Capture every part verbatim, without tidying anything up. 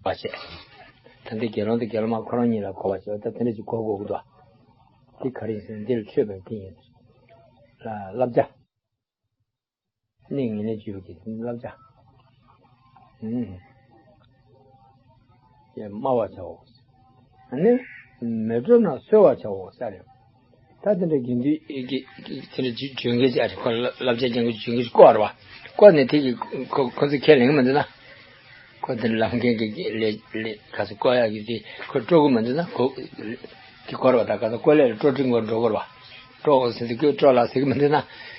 བ་བྱས། ད་འདི་དགེ་སློང་དང་དགེ་སློང་མ་ཁོ་རང་གཉིས་ལ་གོ་བ་བྱས། ད་དེ་འདྲ་ཅིག་གོ་དགོས་ཀྱི་འདུག་འདི་ག་རེ་ཡིན་ཟེར་ན་འདི་ལ་འཕྲོད་པའི་དེ་ཡིན། ལ་བསླབ་བྱ། གནས་ངན་ལས་གཅོད་པའི་དགེ་འདུན་བསླབ་བྱ། ཨུམ། ཡང་སྨྲ་བར་བྱའོ། ཨ་ནི། མི་སྤྲོ་ན་གསོལ་བར་བྱའོ་ཟེར་རེད། ད་དེ་འདྲ་དགེ་འདུན་གྱི་དེ་འདྲ་བྱོན་མཁན་ཅིག་ཨ་རེ་ཁོ་བསླབ་བྱ་སྦྱང་མཁན་བྱོན་མཁན་ཅིག་བསྐོ་བར་བ། བསྐོ་ནས་དེ་གི་ཁོ་ཁོ་ཚོ་ཁས་ལེན་གྱི་མི་འདུག་ན། ཁོ་དེ་ལམ་མཁན་གྱི་ལས་ལས་ག་ཚོད་བསྐོ་ཡག་གི་དེ་ཁོ་སྤྲོ་གི་མི་འདུག་ན་ཁོ། དེ་སྐོར་བ་དང་ག་ཚོད་བསྐོ་ལས་ལ་སྤྲོ་སྤྲིང་གོ་འགྲོ་དགོས་བ། སྤྲོ་ཟེར་དུས་ཁོས་སྤྲོ་ལ་ཟེར་གི་མི་འདུག་ན།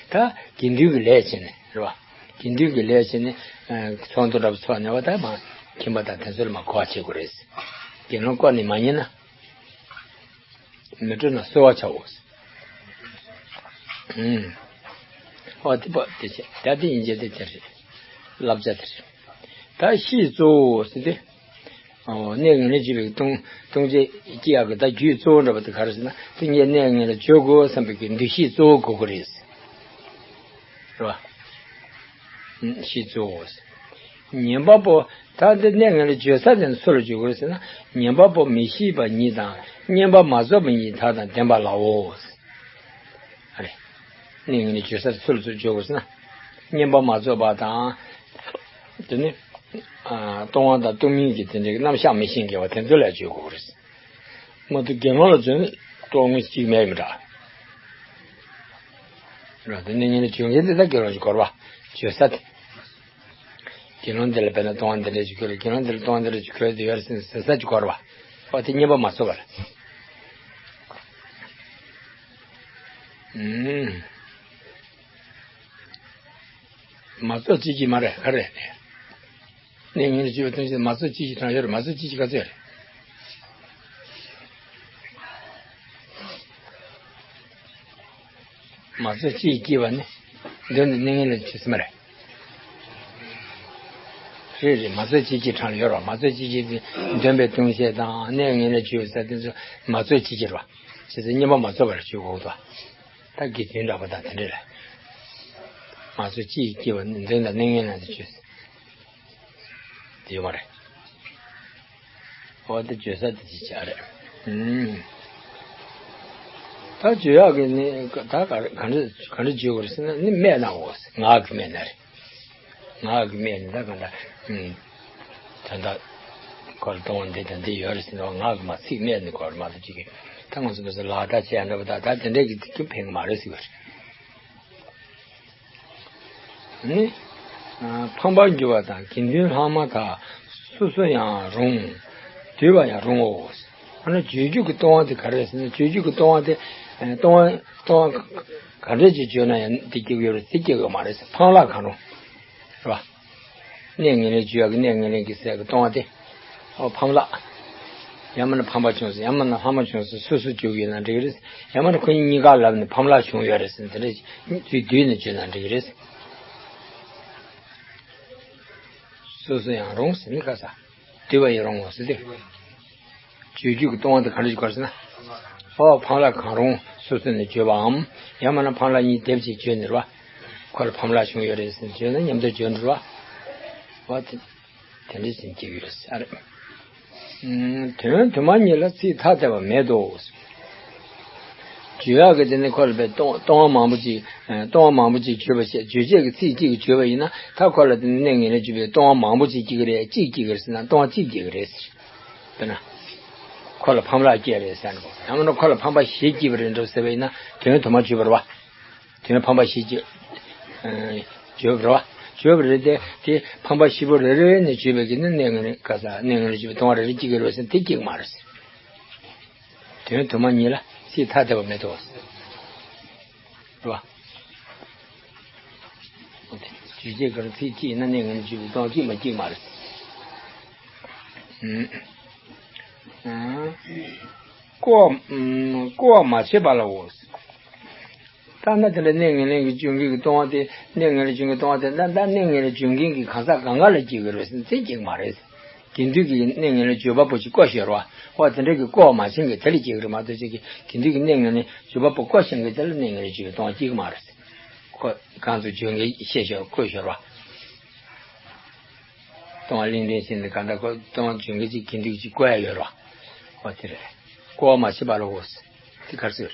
ད་དགེ་འདུན་གྱི་ལས་བྱས་ནས་རེད་བ། དགེ་འདུན་གྱི་ལས་བྱས་ནས་ཚོགས་འདུ་འདྲ་པོ་ཚོགས་ནས་བ་ད་མ་ཁྱིམ་པ་དང་དེ་ཚོ་ལ་མ་གོ་བ་བྱེད་དགོས་རེད། དགེ་སློང་བསྐོ་ནས་མ་ཉན་ན། མི་སྤྲོ་ན་གསོལ་བ་བྱའོ། ཨུམ། ཨོ་དེ་པ་དེ་བྱས་ད་དེ་ཡིན་གྱི་དེ་དེ་རེད། བསླབ་བྱ་དེ་རེད། ད་ཤིས་ཙོ་ཟེར་ཏེ། ཨོ་གནས་ངན་ལས་གཅོད་པའི་ལྟུང་ལྟུང་བྱེད་སྐྱེ་ཡག་གི་ད་རྒྱུའི་གཙོ་བོ་འདྲ་པོ་དེ་ག་རེ་ཟེར་ན་དེ་ངས་གནས་ངན་ལས་གཅོད་དགོས་བསམ་པའི་གི་འདུ་ཤེས་གཙོ་བོ་དགོས་ཀྱི་རེད། རེད་བ། ཤིས་ཙོ། ཉན་པ་པོ། ད་འདི་གནས་ངན་ལས་བརྗོད་ས་དེ་ནི་སུ་ལ་བརྗོད་དགོས་ཟེར་ན། ཉན་པ་པོ་མི་ཤེས་པ་ཉིད་དང་བསྙེན་པ་མ་རྫོགས་པ་ཉིད་དག་དང་ལྡན་པ་ལའོ། ཨ་རེ། གནས་ངན་ལས་བརྗོད་ས་དེ་སུ་ལ་བརྗོད་དགོས་ཟེར་ན། བསྙེན་པ་མ་རྫོགས་པ་དང་། དེ་ནི། ཨ། ལྟུང་བ་དང་ལྟུང་མིན་གྱི་དེ་འདྲའི་རྣམ་གཞག་མི་ཤེས་མཁན་བ་དེ་ཚོ་ལ་བརྗོད་དགོས་རེད། མ་གཏོགས་དགེ་སློང་ལ་བརྗོད་ན་ལྟུང་མིན་གཅིག་མེད་མི་འདྲ། ར་དེ་ནས་ངས་ནི་བྱུང་མཁན་དེ་ད་དགེ་སློང་གི་སྐོར་བ་བརྗོད་ས་དེ། དགེ་སློང་དེ་ལ་དཔེར་ན་ལྟུང་བ་འདི་འདྲ་ཞིག་འཁོར་རེད། དགེ་སློང་དེ་ལ་ལྟུང་བ་འདི་འདྲ་ཞིག་འཁོར་དེ་ཡོད་རེད་ཟེར་ཟེར་ས་ཅིག་སྐོར་བ། ཨོ་དེ་བསྙེན་པ་མ་རྫོགས་པར། ཨུམ། མ་རྫོགས་གཅིག་གིས་མ་རེད་ག་རེད། གནས་ངན་ལས་བརྗོད་པའི་ལྟུང་བྱེད་མ་རྫོགས་གཅིག་གིས་དྲངས་ཡོད་རེད། མ་རྫོགས་གཅིག་གིས་ག་ཚོད་རེད། མ་རྫོགས་གཅིག་གིས་སྐྱེས་པ་ནི། མདུན་དུ་གནས་ངན་ལས་བརྗོད་ས་མ་རེད། རེད་རེད། མ་རྫོགས་གཅིག་གིས་དྲངས་ཡོད་རེད། མ་རྫོགས་གཅིག་གིས་འདོན་པའི་ལྟུང་བྱེད་དང་གནས་ངན་ལས་བརྗོད་ས་དེ་ཚོ་མ་རྫོགས་གཅིག་གིས་རེད་བ། བྱས་ཙང་བསྙེན་པ་མ་རྫོགས་པར་བརྗོད་དགོས་འདུག་ད་དགེ་འདུན་འདྲ་པོ་དང་དེ་འདྲ་རེད། མ་རྫོགས་གཅིག་གིས་སྐྱེས་པ་ནི་མདུན་དང་གནས་ངན་ལས་བརྗོད། དེ་ཡོད་མ་རེད། འོ་དེ་བརྗོད་ས་དེ་ཅི་བྱ་རེད། ཨུམ། ད་བརྗོད་ཡག་གི་ནི་ད་ག་ག་འདྲ་ག་འདྲ་བརྗོད་དགོས་རེད་ཟེར་ན་ནི་སྨྲས་ན་འོ་ངག་གིས་སྨྲས་ན་རེད། ངག་གིས་སྨྲས་ནི་ད་ག་འདྲ། ཨུམ། ད་ད་ཁོ་ལ་ལྟུང་བ་འདི་དང་འདི་ཡོད་རེད་ཟེར་ན་ངག་གིས་མ་ཚིག་སྨྲས་ནི་ཁོ་ལ་མ་གཏོགས་ཅིག་གིས་ད་ང་ཚོ་མི་ཚོ་ལག་བརྡ་བྱས་འདྲ་པོ་ད་ད་དེ་འདྲས་ཀྱི་ཕན་གི་མ་རེད་ཟེར་བ་རེད། ནི། ཕམ་པར་འགྱུར་བ་དང་དགེ་འདུན་ལྷག་མ་དག་སོ་སོ་ཡང་རུང་། བསྡུས་པ་ཡང་རུང་ངོ་། ཨ་ནི་བརྗོད་རྒྱུ་གི་ལྟུང་བ་དེ་ག་རེ་ཟེར་ན་བརྗོད་རྒྱུ་གི་ལྟུང་བ་དེ། ལྟུང་བ་ལྟུང་བ་ག་འདྲས་ཅིག་བརྗོད་ན་ཡང་དེ་སྐྱེ་གི་ཡོད་རེད་དེ་སྐྱེ་གི་མ་རེད་ཟེར་ཕམ་ལགས་གང་རུང་། རེད་བ། གནས་ངན་ལས་བརྗོད་ཡག་གི་གནས་ངན་ལས་ཀྱི་སའི་གི་ལྟུང་བ་དེ། ཨོ་ཕམ་ལགས། ཡང་མིན་ན་ཕམ་པ་བྱུང་སོང་ཡང་མིན་ན་ལྷག་མ་བྱུང་སོང་སོ་སོ་བརྗོད་ཀྱི་ཡོད་ན་འགྲིག་གི་རེད། ཡང་མིན་ན་ཁོ་གཉིས་གཉིས་ཀ་ལབ་ནས་ཕམ་ལགས་བྱུང་ཡོད་རེད་ཟེར་ནས་དེ་འདྲ་ཚུལ་བསྡུས་ནས་བརྗོད་ན་འགྲིག་གི་རེད། སོ་སོ་ཡང་རུང་ཟེར་ནི་ཁ་ས། བསྡུས་པ་ཡང་རུང་ངོ་ཟེར་ཏེ། བརྗོད་རྒྱུ་གི་ལྟུང་བ་དེ་ག་འདྲ་ཞིག་གོ་རེད་ཟེར་ན། ཨོ་ཕམ་ལགས་གང་རུང་སོ་སོ་ནས་བརྗོད་པའམ། ཡང་མིན་ན་ཕམ་ལགས་གཉིས་སྡེབ་ཅིག་བརྗོད་ནི་རེད་བ། ཁོ་ལ་ཕམ་ལགས་བྱུང་ཡོད་རེད་ཟེར་ནས་བརྗོད་ན་མཉམ་དུ་བརྗོད་འགྲོ་བ། འོ་དེ། དེ་འདྲ་ཞིག་སྐྱེ་ཡོད་ས་རེད། ཨུམ། དོན་དུ་མ་ཉིད་ལ་ཚིག་ཐ་དད་པ་མེད་དོ། བརྗོད་ཡག་གི་དེ་ནི་ཁོ་ལ་བའི་ལྟུང་ལྟུང་བ་མང་པོ་ཅིག་ལྟུང་བ་མང་པོ་ཅིག་བརྗོད་པ་བྱས་བརྗོད་བྱེད་ཀྱི་ཚིག་གཅིག་གིས་བརྗོད་པ་ཡིན་ན་ད་ཁོ་ལ་དེ་ནི་གནས་ངན་ལས་བརྗོད་པའི་ལྟུང་བ་མང་པོ་ཅིག་སྐྱེ་གི་རེད་གཅིག་སྐྱེ་གི་རེད་ཟེར་ན་ལྟུང་བ་གཅིག་སྐྱེ་གི་རེད་ཟེར། དཔེར་ན། ཁོ་ལ་ཕམ་ལགས་སྐྱེས་རེད་ཟེར་ན་ཡང་མིན་ན་ཁོ་ལ་ཕམ་པ་བཞི་སྐྱེས་པ་རེད་འགྲོ་ཟེར་བ་ཡིན་ན་དོན་དུ་མ་བརྗོད་པ་རེད་བ། དོན་ཕམ་པ་བཞི་སྐྱེས། བརྗོད་པ་རེད་བ། བརྗོད་པ་རེད་དེ་དེ་ཕམ་པ་བཞི་པོ་རེ་རེ་ནས་བརྗོད་པའི་གི་ནི་གནས་ངན་ལས་ག་ས་གནས་ངན་ལས་བརྗོད་པའི་ལྟུང་བ་རེ་རེ་སྐྱེ་གི་རེད་ཟེར་ན་དེ་སྐྱེ་གི་མ་རེད་ཟེར། དོན་དུ་མ་ཉིད་ལ་ཚིག་ཐ་དད་པ་མེད་དོ། རེད་བ། རྗོད་བྱེད་གང་ཚིག་གཅིག་ཡིན་ན་གནས་ངན་ལས་བརྗོད་པའི་ལྟུང་བ་གཅིག་མ་སྐྱེ་གི་མ་རེད། ཨུམ། ཨུམ། བསྐོ་བ་ཨུམ། བསྐོ་བ་མ་བྱས་པ་ལའོ། ད་ནི་དེ་འདྲ་གནས་ངན་ལས་ཀྱི་བྱུང་གི་གི་ལྟུང་བ་དེ་གནས་ངན་ལས་བྱུང་གི་ལྟུང་བ་དེ་ད་ད་གནས་ངན་ལས་བྱུང་མཁན་གྱི་གང་ཟག་གང་ག་ལ་སྐྱེ་གི་རེད་ཟེར་ན་དེ་སྐྱེ་གི་མ་རེད། དགེ་འདུན་གྱིས་གནས་ངན་ལས་བརྗོད་པ་པོ་ཅིག་བསྐོ་ཤོར་བ། ཨོ་དེ་འདྲ་གི་བསྐོ་བ་མ་བྱས་མཁན་དེ་ལ་སྐྱེ་གི་རེད་མ་གཏོགས་ཅིག་གི་དགེ་འདུན་གྱིས་གནས་ངན་ལས་བརྗོད་པ་པོ་བསྐོ་ཤོར་མཁན་དེ་ལ་གནས་ངན་ལས་བརྗོད་པའི་ལྟུང་བ་སྐྱེ་གི་མ་རེད། ཁོ་གང་དུ་བརྗོད་མཁན་ཤེས་ཤོར་བསྐོ་ཤོར་བ། སྟོང་པ་གླིང་ཕྲན་བྱས་ནས་གང་ལྟར་ཁོ་སྟོང་པ་བྱུང་མཁན་གྱི་དགེ་འདུན་གྱིས་བསྐོར་ཡ་ཡོད་རེད་བ། འོ་དེ་རེད། བསྐོར་བ་མ་བྱས་པ་ལ་འོ། དེ་ག་རེ་ཟེར།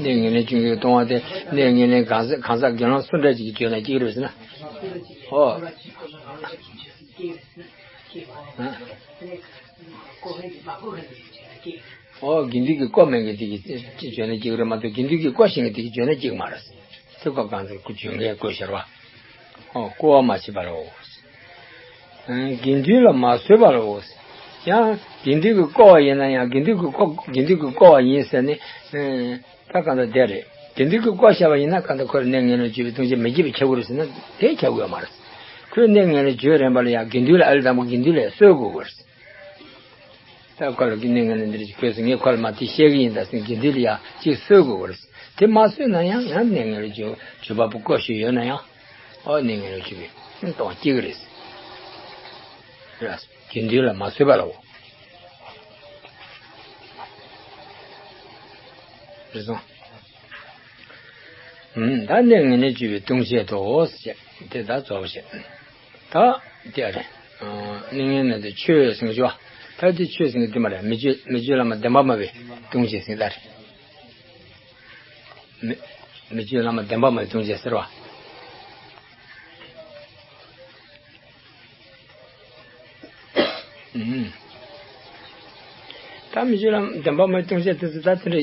གནས་ངན་ལེན་བྱུང་མཁན་གྱི་སྟོང་པ་དེ་གནས་ངན་ལེན་གང་ཟག་གང་ཟག་དགེ་སློང་སུ་འདྲ་ཅིག་གིས་བརྗོད་ན་སྐྱིད་རེད་ཟེར་ན། འོ། ཨ། ཨོ་དགེ་འདུན་གྱིས་བསྐོར་མེད་མཁན་དེ་གིས་བརྗོད་ན་སྐྱིད་རེད་མ་གཏོགས་དགེ་འདུན་གྱིས་བསྐོར་ཤེས་མཁན་དེ་གིས་བརྗོད་ན་སྐྱིད་མ་རེད། དེ་བསྐོར་གང་ཚེ་ཁོ་བརྗོད་མཁན་བསྐོར་ཤར་བ། ཨོ་བསྐོར་བ་མ་བྱས་པ་ལ་འོ། དགེ་འདུན་ལ་མ་བཟོད་པ་ལ་འོ། ཡང་དགེ་འདུན་གྱིས་བསྐོར་བ་ཡིན་ན་ཡང་དགེ་འདུན་གྱིས་བསྐོར་དགེ་འདུན་གྱིས་བསྐོར་བ་ཡིན་ཟེར་ནས། ད་གང་ལྟར་དེ་རེད། དགེ་འདུན་གྱིས་བསྐོར་བཞག་པ་ཡིན་ན་གང་ལྟར་ཁོ་ལ་གནས་ངན་ལེན་བརྗོད་པའི་ལྟུང་བྱེད་མི་བགྱིད་པ་ཁྱབ་དགོས་རེད་ཟེར་ན་དེ་ཁྱབ་དགོས་མ་རེད། ཁོས་གནས་ངན་ལེན་བརྗོད་རན་པ་ལ་ཡང་དགེ་འདུན་ལ་ཨ་ལས་དང་པོ་དགེ་འདུན་ལ་གསོལ་དགོས་དགོས་རེད། ད་ཁོ་ལ་གི་གནས་ངན་ལེན་འདི་རེད་ཅིག་དགོས་སོང་ངས་ཁོ་ལ་མ་དེ་བཤད་གི་ཡིན་ད་ཟེར་དགེ་འདུན་ལ་ཡང་ཅིག་གསོལ་དགོས་དགོས་རེད། དེ་མ་གསོལ་ན་ཡང་ཡང་གནས་ངན་ལེན་བརྗོད་བརྗོད་པ་པོ་བསྐོར་ཞིག་ཡོད་ན་ཡང་ཨོ་གནས་ངན་ལེན་བརྗོད་པའི་གཏོང་སྐྱེ་གི་རེད། རེད། དགེ་འདུན་ལ་མ་བཟོད་པ་ལའོ། རེད་སོང་། ད་གནས་ངན་ལེན་བརྗོད་པའི་ལྟུང་བྱེད་དོ། དེ་ད་རྫོགས་པ་བྱེད། ད་དེ་རེད། གནས་ངན་ལེན་དེ་ཆོས་ཟེར་གྱི་བ། ད་དེ་ཆོས་ཟེར་གྱི་དེ་མ་རེད། མི་བརྗོད་མི་བརྗོད་བླ་མ་བདེན་པ་སྨྲ་བའི་ལྟུང་བྱེད་ཟེར་ད་རེད། མི་མི་བརྗོད་བླ་མ་བདེན་པ་སྨྲ་བའི་ལྟུང་བྱེད་ཟེར་བ། ད་མི་ཆོས་ལ་བདེན་པ་མ་སྟོང་བཤད་དུས་སུ་ད་དེ་འདྲ་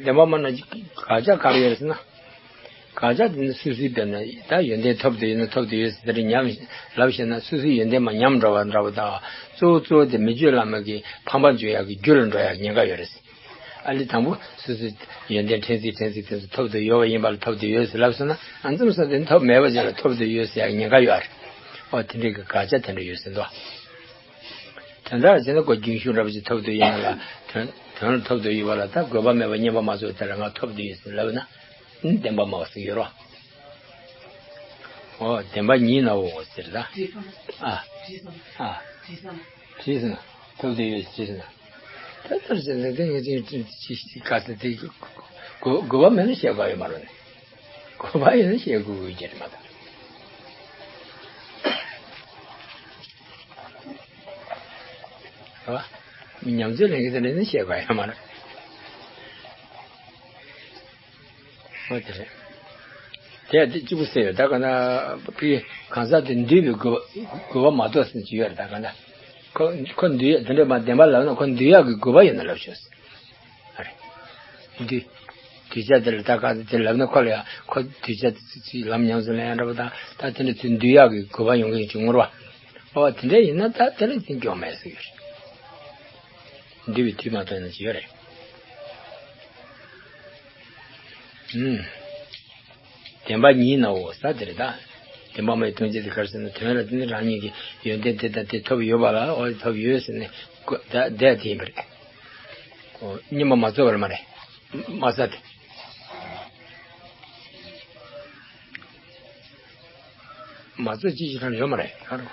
བདེན་པ་མ་ན་དགག་བྱ་ག་རེ་ཡོད་ཟེར་ན། དགག་བྱ་དེ་ནི་སོ་སོའི་དཔེར་ན་ད་ཡོན་ཏན་ཐོབ་ཏུ་ཡོད་ན་ཐོབ་ཏུ་ཡོད་ཟེར་དེ་འདྲ་ཉམས་ལབ་བཤད་ན་སོ་སོའི་ཡོན་ཏན་མ་ཉམས་འགྲོ་བ་འདྲ་བོ་དང་གཙོ་བོ་གཙོ་བོ་དེ་མི་ཆོས་བླ་མ་གི་ཕམ་པ་འཇུག་ཡག་གི་རྒྱུ་ལ་འགྲོ་ཡག་ཉེན་ཁ་ཡོད་རེད། ཨ་ལི་དང་པོ་སོ་སོའི་ཡོན་ཏན་ཕྲན་ཚེགས་ཕྲན་ཚེགས་དེ་ཚོ་ཐོབ་ཏུ་ཡོད་པ་ཡིན་པ་ལ་ཐོབ་ཏུ་ཡོད་ཟེར་ལབ་སོང་ན་ཨ་མཚམས་སོ་དེ་ཐོབ་མེད་པ་ཅིག་ལ་ཐོབ་ཏུ་ཡོད་ཟེར་ཡག་ཉེན་ཁ་ཡོད་རེད། ཨོ་དེ་འདྲའི་གི་དགག་བྱ་དེ་འདྲ་ཡོད་ཟེར་འདུག་དོན་དག་བྱས་ན་ཁོ་རྒྱུན་ཞུགས་འདྲ་པོ་ཅིག་ཐོབ་ཏུ་ཡོད་ན་ལ་དོན་དོན་ལ་ཐོབ་ཏུ་ཡོད་པ་ལ་ད་དགོས་པ་མེད་པ་བསྙེན་པ་མ་ཚོགས་དེ་ལ་ང་ཐོབ་ཏུ་ཡོད་ཟེར་ལབ་ན་བདེན་པ་སྨྲ་བ་ཟེར་ཡོད་རོ། ཨོ་བདེན་པ་ཉིད་ནའོ་ཟེར་ད། ཨ་ཨ་བྲིས་ཟིན་ཐོབ་ཏུ་ཡོད་ཟེར་ན། ད་ལྟར་བྱས་ན་དེ་ངས་ཅིག་ཅིག་ཅིག་ག་ཚོད་དེ་དགོས་དགོས་པ་མེད་ན་བཤད་དགོས་ཡོད་མ་རེད། དགོས་པ་ཡོད་ན་བཤད་དགོས་ཀྱི་རེད་མ་གཏོགས། རེད་བ། མི་ཉམས་ཚོད་ལེན་གྱི་དེ་ལས་ནི་བཤད་དགོས་ཡོད་མ་རེད། ཨོ་དེ་རེད། དེ་ཡང་དེ་གཅིག་པུ་ཟེར་ཡོད་ད་ག་ན་ཕི་གང་ཟག་དེ་འདུས་པའི་དགོས་པ་དགོས་པ་མ་གཏོགས་ཟེར་གྱི་ཡོད་རེད་ད་ག་ན། ཁོ་ཁོ་འདུས་ཡ་དེ་འདྲ་མ་བདེན་པ་ལབ་ན་ཁོ་འདུས་ཡག་གི་དགོས་པ་ཡོད་ན་ལབ་ཤོག་ཟེར། ཨ་རེད། འདུས། གདུལ་བྱ་དེ་ལ་ད་ག་དེ་ལབ་ན་ཁོ་ལ་ཡང་ཁོ་གདུལ་བྱ་དེ་ཚོ་ཚོའི་ལམ་ཉམས་སུ་ལེན་ཡ་འདྲ་པོ་དང་ད་དེ་འདྲ་ཚོའི་འདུས་ཡག་གི་དགོས་པ་ཡོང་གི་ཡོད་ཅིག་ངོ་ར་བ། ཨོ་དེ་འདྲ་ཡིན་ན་ད་དེ་ལ་འཛིན་སྐྱོང་མེད་ཟེར་གྱི་རེད། འདུས་པའི་དུས་མ་ཐོན་ན་ཅི་ཡོད་རེད། ཨུམ། བདེན་པ་ཉིད་ནའོ་ས་དེ་རེད་ད། བདེན་པ་མའི་ལྟུང་བྱེད་དེ་ག་རེ་ཟེར་ན་དོན་ལ་དེ་ནི་རང་ཉིད་ཀྱི་ཡོན་ཏན་དེ་དང་དེ་ཐོབ་ཡོད་པ་ལ་ཨོ་ཐོབ་ཡོད་ཟེར་ནས་གོ་ད་བསྡད་དེ་ཡིན་པ་རེད། ཨོ་བསྙེན་པ་མ་རྫོགས་པར་མ་རེད། མ་ཟ་དེ། མ་རྫོགས་ཅི་ཞིག་རང་ཡོད་མ་རེད་ཁ་རོ།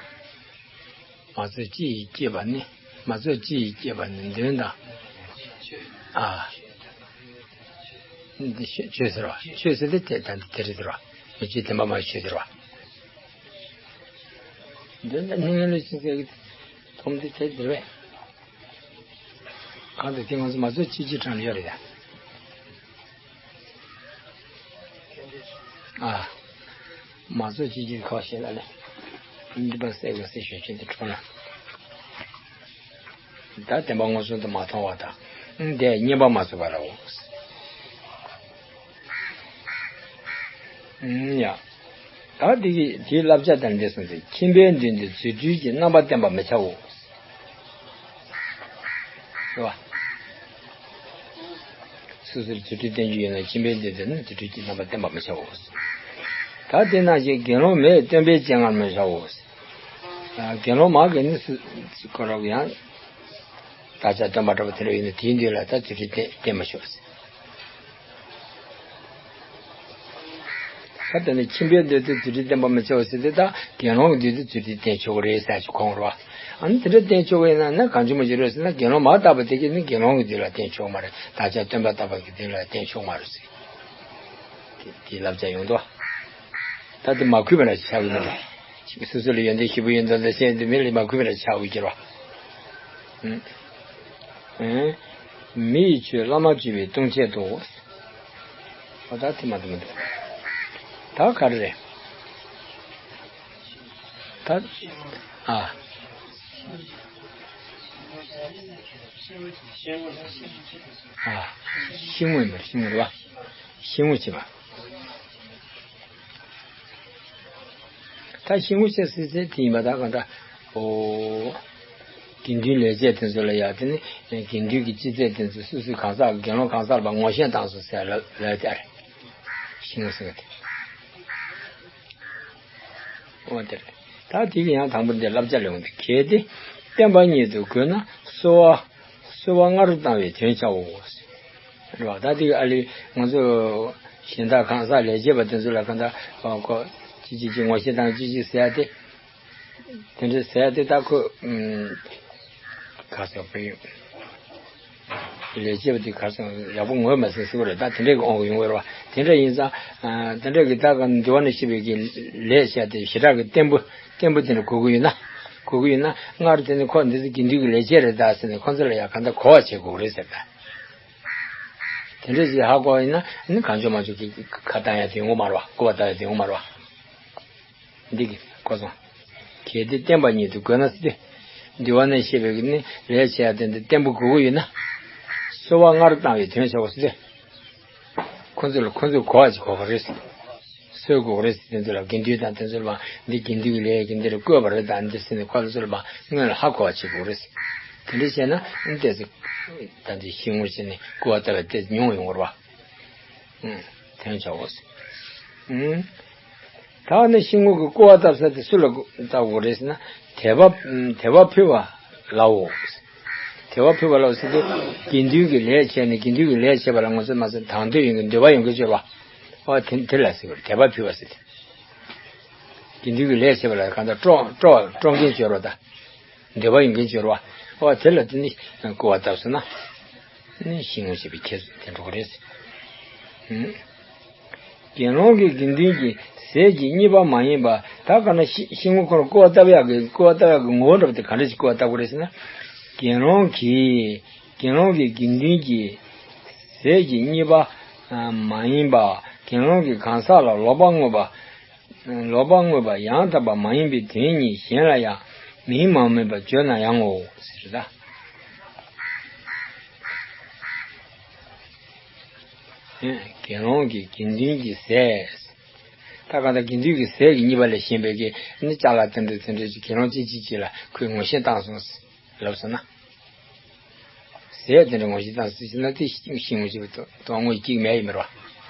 མ་རྫོགས་ཅི་ཡིས་སྐྱེས་པ་ནི། མ་རྫོགས་ཅི་ཡིས་སྐྱེས་པ་ནི་འདོན་དང་། ཨ། འདི་ཆོས་ཆོས་ཟེར་བ། ཆོས་ཟེར་ཏེ་དེ་ད་འདི་དེ་རེད་ཟེར་བ། མི་ཆོས་བདེན་པ་མ་ཆོས་ཟེར་བ། འདོན་དང་སྙན་ངག་ལུས་ཅི་ཟེར་གི་ཐོམ་འདི་དེ་ཟེར་བས། གང་དུ་དེ་ང་ཚོ་མ་རྫོགས་ཅི་ཡིས་གྲངས་ལ་ཡོད་རེད་ད། ཨ། མ་རྫོགས་ཅི་ཡིས་ཁོག་ཤེས་ལ་ལས། འདི་པ་སེ་གོ་སེ་ཞོད་ཆེན་དུ་འཁྲུངས་ལ། ད་བདེན་པ་མངོན་སུམ་དུ་མ་མཐོང་བ་དང་། དེ་བསྙེན་པ་མ་ཚུགས་པ་ར་འོ། ཡ། ད་དེ་གི་དེའི་བསླབ་བྱ་དང་འདི་གསུངས་ཏེ་ཁྱིམ་པའི་མདུན་དུ་རྫུ་འཕྲུལ་གྱི་རྣམ་པ་བསྟན་པ་མི་བྱའོ། རེད་བ། སོ་སོར་རྫུ་འཕྲུལ་བསྟན་རྒྱུ་ཡོད་ན་ཁྱིམ་པའི་མདུན་དུ་ནི་རྫུ་འཕྲུལ་གྱི་རྣམ་པ་བསྟན་པ་མི་བྱའོ། ད་དེ་ནང་བཞིན་དགེ་སློང་མས་སྟོན་པའི་སྤྱན་སྔར་མི་བྱའོ། དགེ་སློང་མ་གིས་ནི་སུ་ཁོ་རང་ཡང་བདག་ཅག་སྟོན་པ་འདྲ་པོ་དེ་འདྲ་ཡོད་ན་དེའི་མདུན་ལ་ད་རྫུ་འཕྲུལ་བསྟན་བསྟན་མི་ཆོག་ཟེར། ད་དེ་ནི་ཁྱིམ་པའི་མདུན་དུ་རྫུ་འཕྲུལ་བསྟན་པ་མི་ཆོག་ཟེར་ཏེ་ད་དགེ་སློང་གི་མདུན་དུ་རྫུ་འཕྲུལ་བསྟན་ཆོག་གི་རེད་ཟེར་ཞིག་གོ་རེད་བ། ཨ་ནི་དེ་འདྲ་བསྟན་ཆོག་གི་ཡིན་ན་ན་གང་བྱུང་མ་བྱུང་རེད་ཟེར་ན་དགེ་སློང་མ་ལྟ་བུ་དེ་གིས་ནི་དགེ་སློང་གི་མདུན་ལ་བསྟན་ཆོག་མ་རེད། བདག་ཅག་སྟོན་པ་ལྟ་བུ་གི་མདུན་ལ་བསྟན་ཆོག་མ་རེད་ཟེར། དེ་དེའི་བསླབ་བྱ་ཡོང་དོ། ད་དེ་མ་གུས་པ་ལ་ཆགས་ཀྱི་མེད་པ། སོ་སོ་ལ་ཡོན་ཏན་ཞེ་པོ་ཡོད་འདུག་ཟེར་བཤད་དེ་མི་ལ་མ་གུས་པར་བྱ་འོས་ཀྱི་རེད་བ། ཨུམ། ཨུམ། མི་ཡི་ཆོས་བླ་མ་བརྗོད་པའི་ལྟུང་བྱེད་དོ། ཨོ་ད་དེ་མ་འདུག་མི་འདུག་ད་ག་རེ་རེད། ད། ཨ། ཨ། ཤིང་ངོ་ཡིན་པར་ཤིང་ངོ་རེད་བ། ཤིང་ངོ་བྱེད་པ། ད་ཤིང་ངོ་བྱེད་ཟེར་ཚེ་དེ་ཡིན་པ་ད་གང་ལྟར། ཨོ། དགེ་འདུན་ལས་བྱེད་དེ་ཚོ་ལ་ཡ་དེ་ནི་དགེ་འདུན་གྱི་སྤྱི་རྫས་དེ་ཚོ་སོ་སོའི་གང་ཟག་དགེ་སློང་གང་ཟག་ལ་ངོ་ཤེས་བཏང་སོང་ཟེར་ལ་ལ་དེ་རེད། ཤིང་ངོ་ཟེར་གི་དེ། འོ་དེ་རེད། ད་དེ་གི་ཡང་དང་པོ་འདི་བསླབ་བྱ་ལས་འོང་དེ་གལ་ཏེ་བསྟན་པ་ཉིད་དུ་དགོས་ན་གསོལ་བ་གསོལ་བ་ལྔ་རུ་བཏང་བའི་དོན་བྱའོ། རེད་བ། ད་དེ་གི་ཨ་ལི་ང་ཚོ་གཞན་དག་གང་ཟག་ལས་བྱེད་པ་དེ་ཚོ་ལ་གང་ལྟར་ཁོ་ཅི་ཅི་ཅི་ངོ་ཤེས་དང་ཅི་ཅི་ཟེར་ཏེ། དེ་འདྲ་ཟེར་ཏེ་ད་ཁོ་ཨུམ། ག་ཟེར་བ་ཡིན། ལས་བྱེད་པ་དེ་ག་ཟེར་ཡག་པོ་ངོས་མ་ཟིན་ཟེར་བ་རེད། ད་དེ་འདྲའི་གི་དབང་གི་ཡོང་གི་རེད་བ། དེ་འདྲ་ཡིན་ཙང་། དེ་འདྲ་གི་ད་ག་འདི་བ་ནས་ཤེས་པའི་གི་ལས་བྱས་ཏེ་ཞེ་དྲག་གི་བརྟན་པོ་བརྟན་པོ་དེ་འདྲ་དགོས་ཀྱི་ཡོད་ན། དགོས་ཀྱི་ཡོད་ན་སྔར་དེ་ནི་ཁོ་འདི་ཚོ་དགེ་འདུན་གྱི་ལས་བྱེད་རེད་ད་ཟེར་ནས་ཁོ་ཚོ་ལ་ཡ་ག་འདྲ་གོ་བ་བྱེད་དགོས་རེད་ཟེར་ད། དེ་འདྲ་ཞིག་ཧ་གོ་ཡིན་ན་ནི་གང་བྱུང་མང་བྱུང་གི་ཁ་བཏང་ཡ་དེ་ཡོང་གི་མ་རེད་བ། སྐུར་བ་བཏབ་ཡ་དེ་ཡོང་གི་མ་རེད་བ། འདི་གི་གོ་སོང་། གལ་ཏེ་བསྟན་པ་ཉིད་དུ་དགོས་ན་ཟེར་ཏེ། འདི་བ་ནས་བཤད་པའི་གི་ནི་ལས་བྱེད་ཡ་དེ་འདི་བརྟན་པོ་དགོས་ཀྱི་ཡོད་ན། གསོལ་བ་ལྔ་རུ་བཏང་བའི་དོན་བྱའོ་ཟེར་ཏེ། ཁོ་ཚོ་ལ་ཁོ་ཚོས་གོ་བ་ཅིག་གོ་གི་རེད། གསོལ་དགོས་རེད། དེ་ཚོ་ལ་དགེ་འདུན་དང་དེ་ཚོ་ལ་འདི་དགེ་འདུན་གྱི་ལས་ཀྱི་འདིར་བཀོད་པ་རེད་དང་འདི་ཟེར་ནས་ཁོ་ཚོ་ལ་སྔོན་ལ་ཧ་གོ་བ་བྱེད་དགོས་རེད། དེ་འདྲ་བྱས་ན་ཏོག་ཙམ་ད་འདི་ཤིང་ངོ་བྱས་ནས་སྐུར་བ་བཏབ་པ་དེ་ཉུང་ཡོང་བ་རེད་བ། དོན་བྱའོ། ད་ནི་ཤིང་ངོ་གི་སྐུར་བ་བཏབ་ས་དེ་སུ་ལ་བཏབ་དགོས་རེད་ཟེར་ན། དད་པ་དད་པ་ཕུལ་བ་ལའོ། དད་པ་ཕུལ་བ་ལའོ་ཟེར་དུས་དགེ་འདུན་གྱི་ལས་བྱས་ནས་དགེ་འདུན་གྱི་ལས་བྱས་པ་ལ་ང་ཚོས་མ་ཟད་དང་འདོད་ཡོད་མཁན་འདོད་པ་ཡོད་མཁན་འབྱོར་བ། ཨོ་དེ་དེ་ལ་ཟེར་བ་རེད། དད་པ་ཕུལ་བ་ཟེར་ཏེ། དགེ་འདུན་གྱི་ལས་བྱས་པ་ལ་གང་ལྟར་སྤྲོ་སྤྲོ་སྤྲོ་མཁན་འབྱོར་བ་དང་། འདོད་པ་ཡོད་མཁན་འབྱོར་བ། ཨོ་དེ་ལ་དེ་ནི་སྐུར་བ་བཏབ་ཟེར་ན། ནི་ཤིང་ངོ་བྱེད་པའི་ཁྱད་ཆོས་དེ་འགྲོ་གི་རེད། དགེ་སློང་གི་དགེ་འདུན་གྱི་ཟས་ཀྱི་རྙེད་པ་མ་ཡིན་པ། ད་ག་ན་ཤི་ཤིང་ངོ་ཁོ་རང་སྐུར་བ་བཏབ་ཡག་གི་སྐུར་བ་བཏབ་ཡག་གི་ངོ་བོ་འདྲ་པོ་དེ་ག་འདྲ་ཞིག་སྐུར་བ་བཏབ་དགོས་རེད་ཟེར་ན། དགེ་སློང་གིས་དགེ་སློང་གི་དགེ་འདུན་གྱི་ཟས་ཀྱི་རྙེད་པ་མ་ཡིན་པ། དགེ་སློང་གི་གང་ཟག་ལ་ལོག་པར་བསྔོས་པ། ལོག་པར་བསྔོས་པ་ཡང་དག་པ་མ་ཡིན་པའི་དོན་ཉིད་གཞན་ལ་ཡང་མིང་མ་སྨོས་པར་བརྗོད་ན་ཡང་ངོ་། ཟེར་ད། དགེ་སློང་གི་དགེ་འདུན་གྱི་ཟས། ད་གང་ལྟར་དགེ་འདུན་གྱི་ཟས་ཀྱི་རྙེད་པ་ལས་གཞན་པའི་གི་ནི་ཅ་ལག་དེ་འདྲ་དེ་འདྲ་ཅིག་དགེ་སློང་ཅི་ཅི་ཅི་ལ་ཁོས་ངོ་ཤེས་བཏང་སོང་ལབ་སོང་ན། ཟས་དེ་འདྲ་ངོ་ཤེས་བཏང་སོང་ཟེར་ན་དེ་ཤིང་ངོ་ཤེས་པའི་དོན་དངོས་གཅིག་མེད་ཡིན་མེད་རེད་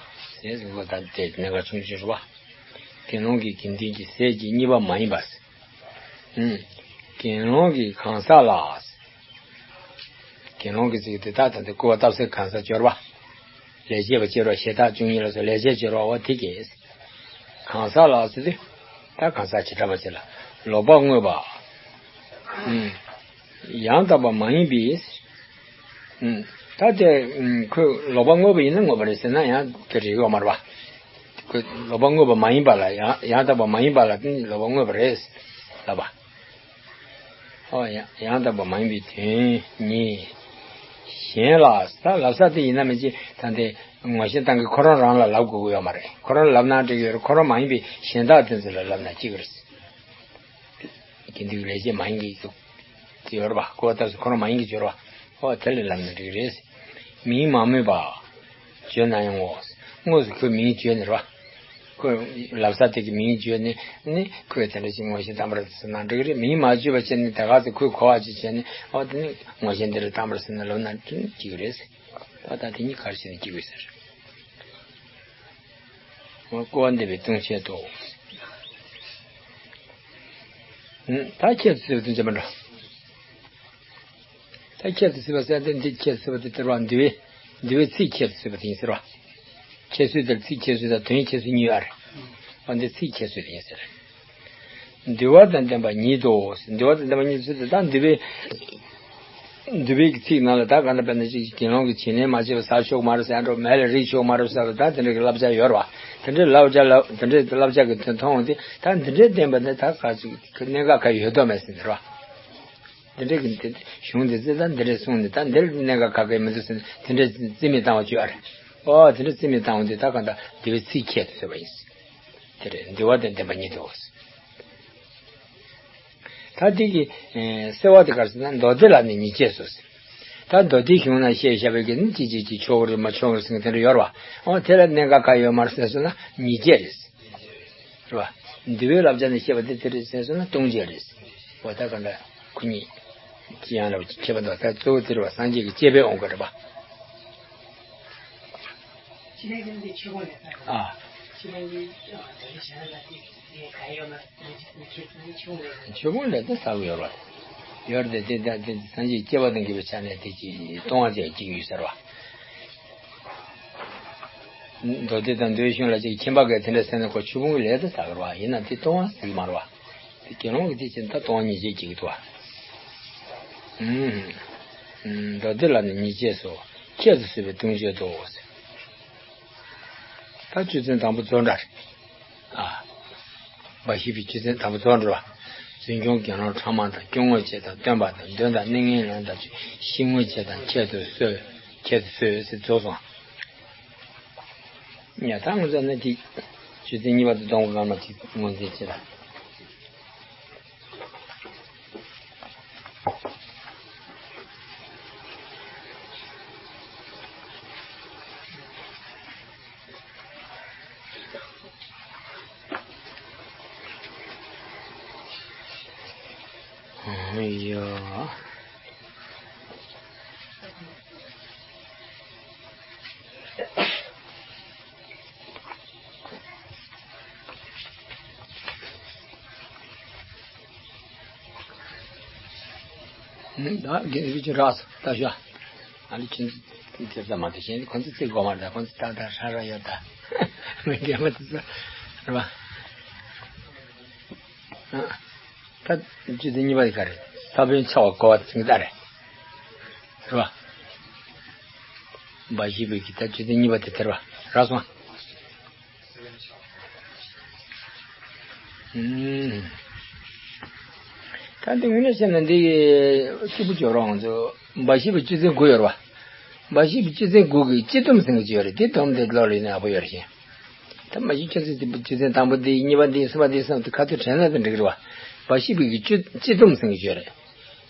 བ། ཟས་ཟེར་བ་ད་དེ་གནད་འགག་ཆུང་ཆུང་རེད་བ། དགེ་སློང་གི་དགེ་འདུན་གྱི་ཟས་ཀྱི་རྙེད་པ་མ་ཡིན་པ། ཨུམ། དགེ་སློང་གི་གང་ཟག་ལ། དགེ་སློང་གི་ཚིག་དེ་དག་དང་དེ་སྐུར་བ་བཏབ་སའི་གང་ཟག་སྦྱོར་བ། ལས་བྱེད་པ་སྦྱོར་བ་ཞེ་དག་བཅུ་གཉིས་ལ་སོགས་ལས་བྱེད་སྦྱོར་བའོ་དེ་གས། གང་ཟག་ལ་ཟེར་དུས། ད་གང་ཟག་བྱེ་བྲག་པ་ཅིག་ལ་ལོག་པར་བསྔོས་པ། ཨུམ། ཡང་དག་པ་མ་ཡིན་པའི། ཨུམ། ད་དེ་ཨུམ་ཁོས་ལོག་པར་བསྔོས་པ་ཡིན་ན་བསྔོས་པ་རེད་ཟེར་ན་ཡང་དེ་རེད་ཡོད་མ་རེད་བ། ཁོས་ལོག་པར་བསྔོས་པ་མ་ཡིན་པ་ལ་ཡང་ཡང་དག་པ་མ་ཡིན་པ་ལ་ལོག་པར་བསྔོས་པ་རེད་ལབ་པ། ཨོ་ཡང་ཡང་དག་པ་མ་ཡིན་པའི་དོན་ཉིད། གཞན་ལ་ད་ལབ་ས་དེ་ཡིན་ན་མི་ཅི་ད་དེ་ངོ་ཤེས་བཏང་གི་ཁོ་རང་རང་ལ་ལབ་དགོས་ཀྱི་ཡོད་མ་རེད། ཁོ་རང་ལབ་ན་འགྲིག་གི་ཡོད་རེད། ཁོ་རང་མ་ཡིན་པའི་གཞན་དག་དེ་ཚོ་ལ་ལབ་ན་འགྲིག་གི་རེད། དགེ་འདུན་གྱི་ལས་བྱེད་མ་ཡིན་གྱི་འདུག་དེ་ཡོད་རེད་པ། སྐུར་བ་བཏབ་ས་ཁོ་རང་མ་ཡིན་གྱི་འབྱོར་བ། ཨོ་དེ་ལ་ལབ་ན་འགྲིག་གི་རེད། མིང་མ་སྨོས་པ། བརྗོད་ན་ཡང་ངོ་། དངོས་སུ་ཁོའི་མིང་བརྗོད་ནས་རེད་པ། ཁོས་ལབ་ས་དེ་གི་མིང་བརྗོད་ནས་ནི་ཁོས་དེ་འདྲ་ཞིག་ངོ་ཤེས་བཏང་པ་རེད་ཟེར་ན་འགྲིག་གི་རེད། མིང་མ་བརྗོད་པ་བྱས་ནས་དེ་ག་ཚོད་ཁོས་གོ་བ་ཅིག་བྱས་ནས་ཨོ་དེ་ནི་ངོ་ཤེས་འདི་འདྲ་བཏང་པ་རེད་ཟེར་ན་ལབ་ན་འགྲིག་གི་རེད། ཨོ་ད་དེ་གཉིས་ག་རེ་བྱས་ནས་འགྲིག་གི་ཟེར། སྐུར་བ་འདེབས་པའི་ལྟུང་བྱེད་དོ། ད་ཁྱད་དུ་གསོད་པ་དེ་འཇམ་པ་འགྲོ། ད་ཁྱད་དུ་གསོད་པ་ཟེར་དེ་འདི་ཁྱད་དུ་གསོད་པ་དེ་དེར་བ་འདུལ་བའི་འདུལ་བའི་ཚིག་ཁྱད་དུ་གསོད་པ་དེ་ཡིན་ཟེར་བ། ཁྱད་གསོད་དེར་ཚིག་ཁྱད་གསོད་དང་དོན་ཁྱད་གསོད་གཉིས་ཡོད་རེད། འོ་འདི་ཚིག་ཁྱད་གསོད་དེ་ཡིན་ཟེར། འདུལ་བ་དང་ལྡན་པ་ཉིད་དོ། འདུལ་བ་དང་ལྡན་པ་ཉིད་དོ་ཟེར་དེ་ད་འདུལ་བའི་ འདུལ་བའི་གི་ཚིག་ནང་ལ་ད་ག་ན་དཔེར་ན་ཅིག་དགེ་སློང་གི་བྱིན་ལེན་མ་བྱས་པ་ཟ་ཆོག་མ་རེད་ཟེར་འགྲོ། མེ་ལ་རེག་ཆོག་མ་རེད་ཟེར་བ་ད་དེ་འདྲ་གི་བསླབ་བྱ་ཡོད་རེད་བ། དེ་འདྲའི་བསླབ་བྱ་ལ་དེ་འདྲའི་བསླབ་བྱ་གི་དོན་མཐོང་འོང་དུས་ད་འདི་འདྲའི་བསྟན་པ་འདི་ད་ག་ཅིག་གནད་འགག་ག་ཡོད་དོ་མེད་ཟེར་ནས་རེད་བ། འདི་འདྲའི་གི་འདི་གཞུང་འདི་ཚོས་ད་འདི་འདྲའི་གསུངས་ནས་ད་འདིར་གནད་འགག་ག་གེ་མི་འདུག་ཟེར་ནས་དེ་འདྲའི་རྩིས་མེད་བཏང་བ་བཅོས་ཨ་རེད། ཨོ་དེ་འདྲའི་རྩིས་མེད་བཏང་བ་འདི་ད་ག་ད་འདུལ་བའི་ཚིག་ཁྱད་དུ་གསོད་པ་ཡིན། དེ་རེད། འདུལ་བ་དང་ལྡན་པ་ཉིད་དོ། ད་དེ་གི་ཨེ་གསལ་བ་དེ་ག་རེ་ཟེར་ན། མདོ་སྡེ་ལ་ནི་ཉིས་བྱས་སོ་ཟེར། ད་མདོ་སྡེའི་གཞུང་ན་བཤད་བཞག་པའི་གི་ནི་ཅི་ཅི་ཅི་ཆོག་གི་རེད་མ་ཆོག་གི་རེད་ཟེར་མཁན་དེ་འདྲ་ཡོད་རེད་བ། འོ་དེ་ལ་གནད་འགག་ག་ཡོད་མ་རེད་ཟེར་སོང་ན་ཉིས་བྱས་རེད། རེད་བ། འདུལ་བའི་བསླབ་བྱ་ནས་བཤད་པ་དེ་དེ་རེད་ཟེར་སོང་ན་ལྟུང་བྱས་རེད། འོ་ད་ག་འདྲ་ཁོ་གཉིས་ཅི་ཡང་ལ་ཁྱད་པར་འདུག་ད་གཙོ་བོ་དེ་རེད་བ། སངས་རྒྱས་ཀྱི་བཅས་པས་འོང་གི་རེད་བ། ཨ། ཆོས་ཕུང་ལས་དེ་ཟབ་ཡོད་རེད། ཡོད་རེད་དེ་དེ་སངས་རྒྱས་སྐྱེ་བ་དང་མཁས་པའི་ཆ་ནས་དེ་ཅིག་ལྟུང་བ་ཅིག་ཅིག་ཡོད་ཟེར་བ། མདོ་སྡེ་དང་མདོའི་གཞུང་ལ་ཅིག་ཁྱིམ་པ་གས་དེ་འདྲ་ཟེར་ན་ཁོ་ཆོས་ཕུང་གི་ལས་དེ་ཟབ་ཡོད་རེད་བ། ཡིན་ན་དེ་ལྟུང་བ་ཟིག་མ་རེད་བ། དེ་དགེ་སློང་གི་དེ་ཅིག་ད་ལྟུང་བ་ཉིས་བྱས་ཅིག་འདུག་བ། ཨུམ། མདོ་སྡེ་ལ་ནི་ཉིས་བྱས་སོ། ཁྱད་དུ་གསོད་པའི་ལྟུང་བྱེད་དོ། ད་བཅུ་ཚན་དང་པོ་རྫོགས་འདྲ་རེད། ཨ། འབའ་ཞིག་པའི་བཅུ་ཚན་དང་པོ་རྫོགས་འགྲོ་བ། རྫུན་སྐྱོང་དགེ་སློང་ཕྲ་མ་དང་སྐྱོ་ངོ་བྱེད་དང་སྟོན་པ་དང་གདོན་དང་གནོད་ངན་ལན་དང་བཅུ་གཤིས་ངོ་བྱེད་དང་ཁྱད་དུ་གསོད། ཁྱད་དུ་གསོད་ཟེར་རྫོགས་སོང་། ཡ་ད་ངོ་ཚ་ན་ཅིག་བཅུ་ཚན་གཉིས་པ་དང་སྡོམ་པ་སྐར་མ་གཅིག་ངོས་འཛིན་བྱེད་དང་། ཡ། ད་དགེ་བའི་ཅི་རགས་སུ་ལྟ་ཞོག་ཨ་ནི་ཁྱེད་ཚོ་དེ་ཙམ་མ་གཏོགས་གཞན་ཁོང་ཚོ་རྩིས་དགོས་མ་རེད། ཁོང་ཚོ་ཏག་ཏག་ཧྲ་ཧྲ་ཡོད་ད། མི་རྒན་པ་དེ་ཚོ་རེད་པ། ཨ། ད་བཅུ་ཚན་གཉིས་པ་དེ་ག་རེད། ས་བོན་འཆའ་བ་གོ་བ་ཟིན་གྱི་ད་རེད། རེད་པ། འབའ་ཞིག་པའི་གི་ད་བཅུ་ཚན་གཉིས་པ་དེ་དེ་རེད་པ། རགས་སོང་། ཨུམ། ད་འདི་དངོས་གནས་བཤད་ན་འདི་སྐྱིད་པོ་བྱོས་རོགས་ང་ཚོ། འབའ་ཞིག་པའི་བཅུ་ཚན་དགུ་ཡོད་རེད་པ། འབའ་ཞིག་པའི་བཅུ་ཚན་དགུ་གི་སྤྱི་སྡོམ་ཟེར་གྱི་ཡོད་རེད། དེ་སྡོམ་དེ་ཀློག་ལ་ཡིན་ན་ཡག་པོ་ཡོད་རེད་ཤིང་། ད་མ་གཞི་ཁྱོད་ཚོས་དེ་བཅུ་ཚན་དང་པོ་འདི་གཉིས་པ་འདི་གསུམ་པ་འདི་གསུམ་དེ་ཁ་ཐུག་དྲན་ན་དེ་འགྲིག་རེད་པ། འབའ་ཞིག་པའི་གི་སྤྱི་སྤྱི་སྡོམ་ཟེར་གྱི་ཡོད་རེད།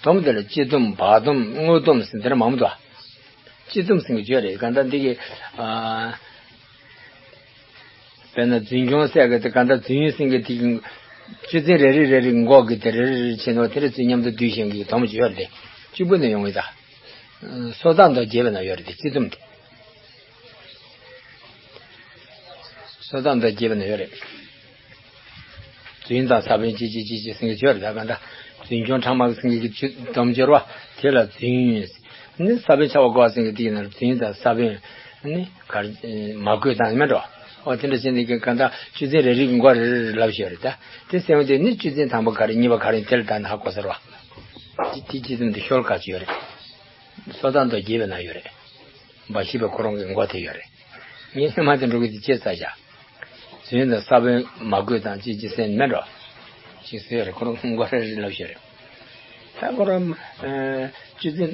སྡོམ་དེ་ལ་སྤྱི་སྡོམ་བག་སྡོམ་དངོས་སྡོམ་ཟེར་དེ་འདྲ་མང་པོ་འདུག་སྤྱི་སྡོམ་ཟེར་གྱི་ཡོད་རེད། གང་ལྟར་འདི་གི་ཨ། དཔེར་ན་རྫུན་སྐྱོང་ཟེར་གི་དེ་གང་ལྟར་རྫུན་ཟེར་གི་དེ་གི་བཅུ་ཚན་རེ་རེ་རེ་རེ་འགོག་གི་དེ་རེ་རེ་རེ་བྱས་ནོ་དེ་རེ་ཚུལ་མཉམ་དུ་བསྡུས་ཤིང་གི་སྡོམ་གྱི་ཡོད་རེད། དེ་གཅིག་པུ་ནས་ཡོང་གི་ད། སོ་ཐར་མདོ་རྒྱས་པའི་ནང་ཡོད་རེད་དེ་སྤྱི་སྡོམ་དེ། སོ་ཐར་མདོ་རྒྱས་པའི་ནང་ཡོད་རེད། རྫུན་དང་ས་བོན་ཅི་ཅི་ཅི་ཅི་ཟེར་གྱི་ཡོད་རེད། ད་གང་ལྟར་རྫུན་སྐྱོང་ཕྲ་མ་ཟེར་གྱི་སྡོམ་སྦྱོར་བ་དེ་ལ་རྫུན། ནི་ས་བོན་འཆའ་བ་གོ་བ་ཟེར་གྱི་དེ་ཡིན་ན་རྫུན་དང་ས་བོན་ནི་གར་མ་གོས་དང་མེད་འགྲོ། ཨོ་དེ་འདྲ་བྱས་ནས་གང་ལྟར་བཅུ་ཚན་རེ་རེ་གི་མགོ་རེ་རེ་ལབ་ཤེས་རེད་ད། དེ་སེམས་དེ་ནི་བཅུ་ཚན་དང་པོ་ག་རེ་གཉིས་པ་ག་རེ་དེ་ལ་ད་ནི་ཧ་གོ་ཟེར་བ། དེ་དེ་སྤྱི་སྡོམ་དེ་ཤོལ་ག་ཅི་ཡོད་རེད། སོ་ཐར་མདོ་རྒྱས་པའི་ནང་ཡོད་རེད། འབའ་ཞིག་པའི་ཁོ་རང་གི་མགོ་དེ་ཡོད་རེད། ངས་སྔོན་མ་དེ་འགྲོ་གི་དེ་བྱས་ཚར་བཞག་རྫུན་དང་ས་བོན་མ་གོས་དང་ཅི་ཅི་ཟེར་མེད་འགྲོ། ཅིག་ཟེར་རེད། ཁོ་རང་མགོ་རེ་རེ་ལབ་ཤེས་རེད། ད་ཁོ་རང་བཅུ་ཚན་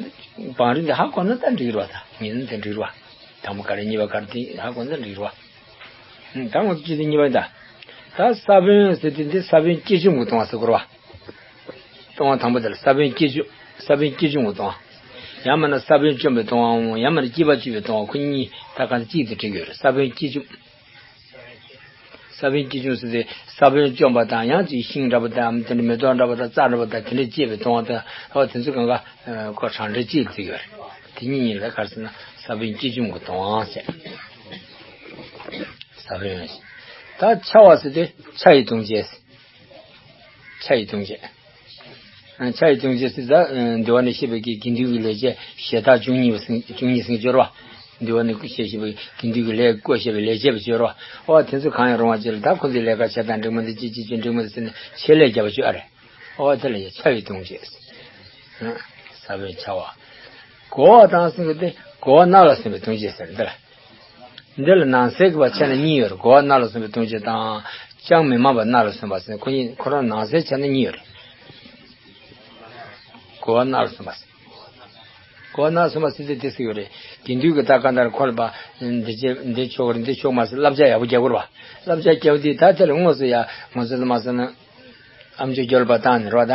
བང་རིམ་དེ་ཧ་གོ་ན་ད་འགྲིག་རེད་བ། ད་ངེས་ནས་དེ་འགྲིག་རེད་བ། དང་པོ་ག་རེ་གཉིས་པ་ག་རེ་དེ་ཧ་གོ་ན་ད་འགྲིག་རེད་བ། ད་ང་ཚོ་བཅུ་ཚན་གཉིས་པ་ཡིན་ད། ད་ས་བོན་ཟེར་དུས་འདི་ས་བོན་སྐྱེ་བཅོམ་གྱི་ལྟུང་བ་ཟེར་དགོས་རེད་བ། ལྟུང་བ་དང་པོ་དེ་ལ་ས་བོན་སྐྱེ་བཅུག་ས་བོན་སྐྱེ་བཅུག་གི་ལྟུང་བ། ཡང་མིན་ན་ས་བོན་བཅོམ་པའི་ལྟུང་བའམ་ཡང་མིན་ན་སྐྱེས་པ་བཅུག་པའི་ལྟུང་བ། ཁོ་གཉིས་ད་གང་ལྟར་གཅིག་ཏུ་འགྲིག་ཡོད་རེད། ས་བོན་སྐྱེ་བཅུག་ས་བོན་སྐྱེ་བཅུག་ཟེར་ཏེ་ས་བོན་བཅོམ་པ་དང་ཡང་ཅིག་ཤིང་འདྲ་པོ་དང་དེ་འདྲ་མེ་ཏོག་འདྲ་པོ་དང་རྩྭ་འདྲ་པོ་དང་དེ་འདྲ་སྐྱེས་པའི་ལྟུང་བ་དང་། ཨོ་དེ་ཚོ་གང་ག་ཁོ་གྲངས་འདྲ་གཅིག་བརྩི་ཡོད་རེད། དེ་གཉིས་གཉིས་ལ་ག་རེ་ཟེར་ན་ས་བོན་སྐྱེ་བཅུག་གི་ལྟུང་བ་ཟེར། ས་བོན། ད་འཆའ་བ་ཟེར་དུས་འཆའ་ཡི་ལྟུང་བྱེད་ཟེར། འཆའ་ཡི་ལྟུང་བྱེད། འཆའ་ཡི་ལྟུང་བྱེད་ཟེར་ད་འདུལ་བ་ནས་བཤད་པའི་གི་དགེ་འདུན་གྱི་ལས་བྱེད་ཞེ་དག་བཅུ་གཉིས་པ་ཟེར་བཅུ་གཉིས་ཟེར་གྱི་ཡོད་རེད་བ། འདུལ་བ་ནས་བཤད་བཤད་པའི་དགེ་འདུན་གྱི་ལས་བསྐོ་བྱ་བའི་ལས་བྱེད་པ་ཅིག་ཡོད་རེད་བ། ཨོ་དེ་ཚོ་གང་ཡང་རུང་བ་ཅིག་ལ་ད་ཁོ་ཚོའི་ལས་ཀ་བྱེད་སྟངས་འགྲིག་མི་འདུག་ཅི་ཅི་ཅི་འགྲིག་མི་འདུག་ཟེར་ནས་ཆེད་ལས་བརྒྱབ་པ་ཅིག་ཨ་རེད། ཨོ་དེ་ལ་ཡང་འཆའ་ཡི་ལྟུང་བྱེད། ས་བོན་འཆའ་བ། གོ་བ་དང་ཟེར་གི་དེ་གོ་བ་རྣ་ལ་སོན་པའི་ལྟུང་བྱེད་ཟེར་འདི་ལ། འདི་ལ་ནང་གསེས་ཀྱི་བ་ཆ་ནས་གཉིས་ཡོད་རེད། གོ་བ་རྣ་ལ་སོན་པའི་ལྟུང་བྱེད་དང་། ཅང་མི་སྨྲ་བ་རྣ་ལ་སོན་པ་ཟེར་ཁོ་གཉིས་ཁོ་རང་ནང་གསེས་ཆ་ནས་གཉིས་ཡོད་རེད། གོ་བ་རྣ་ལ་སོན་པ་ཟེར། གོ་བ་རྣ་ལ་སོན་པ་ཟེར་དེ་དེ་ཟེར་ཡོད་རེད། དགེ་འདུན་གྱི་ད་ག་འདར་ཁོ་ལ་བ། འདི་བྱེད་འདི་ཆོག་རེད་འདི་ཆོག་མ་ཟེར་བསླབ་བྱ་ཡག་པོ་རྒྱག་དགོས་རེད་བ། བསླབ་བྱ་རྒྱག་དུས་ད་དེ་ལ་དངོས་སུ་ཡ་ངོ་ཚོད་མ་སོན་ན། ཨམ་ཅོག་རྒྱོལ་བ་བཏང་ནས་རོ་ད།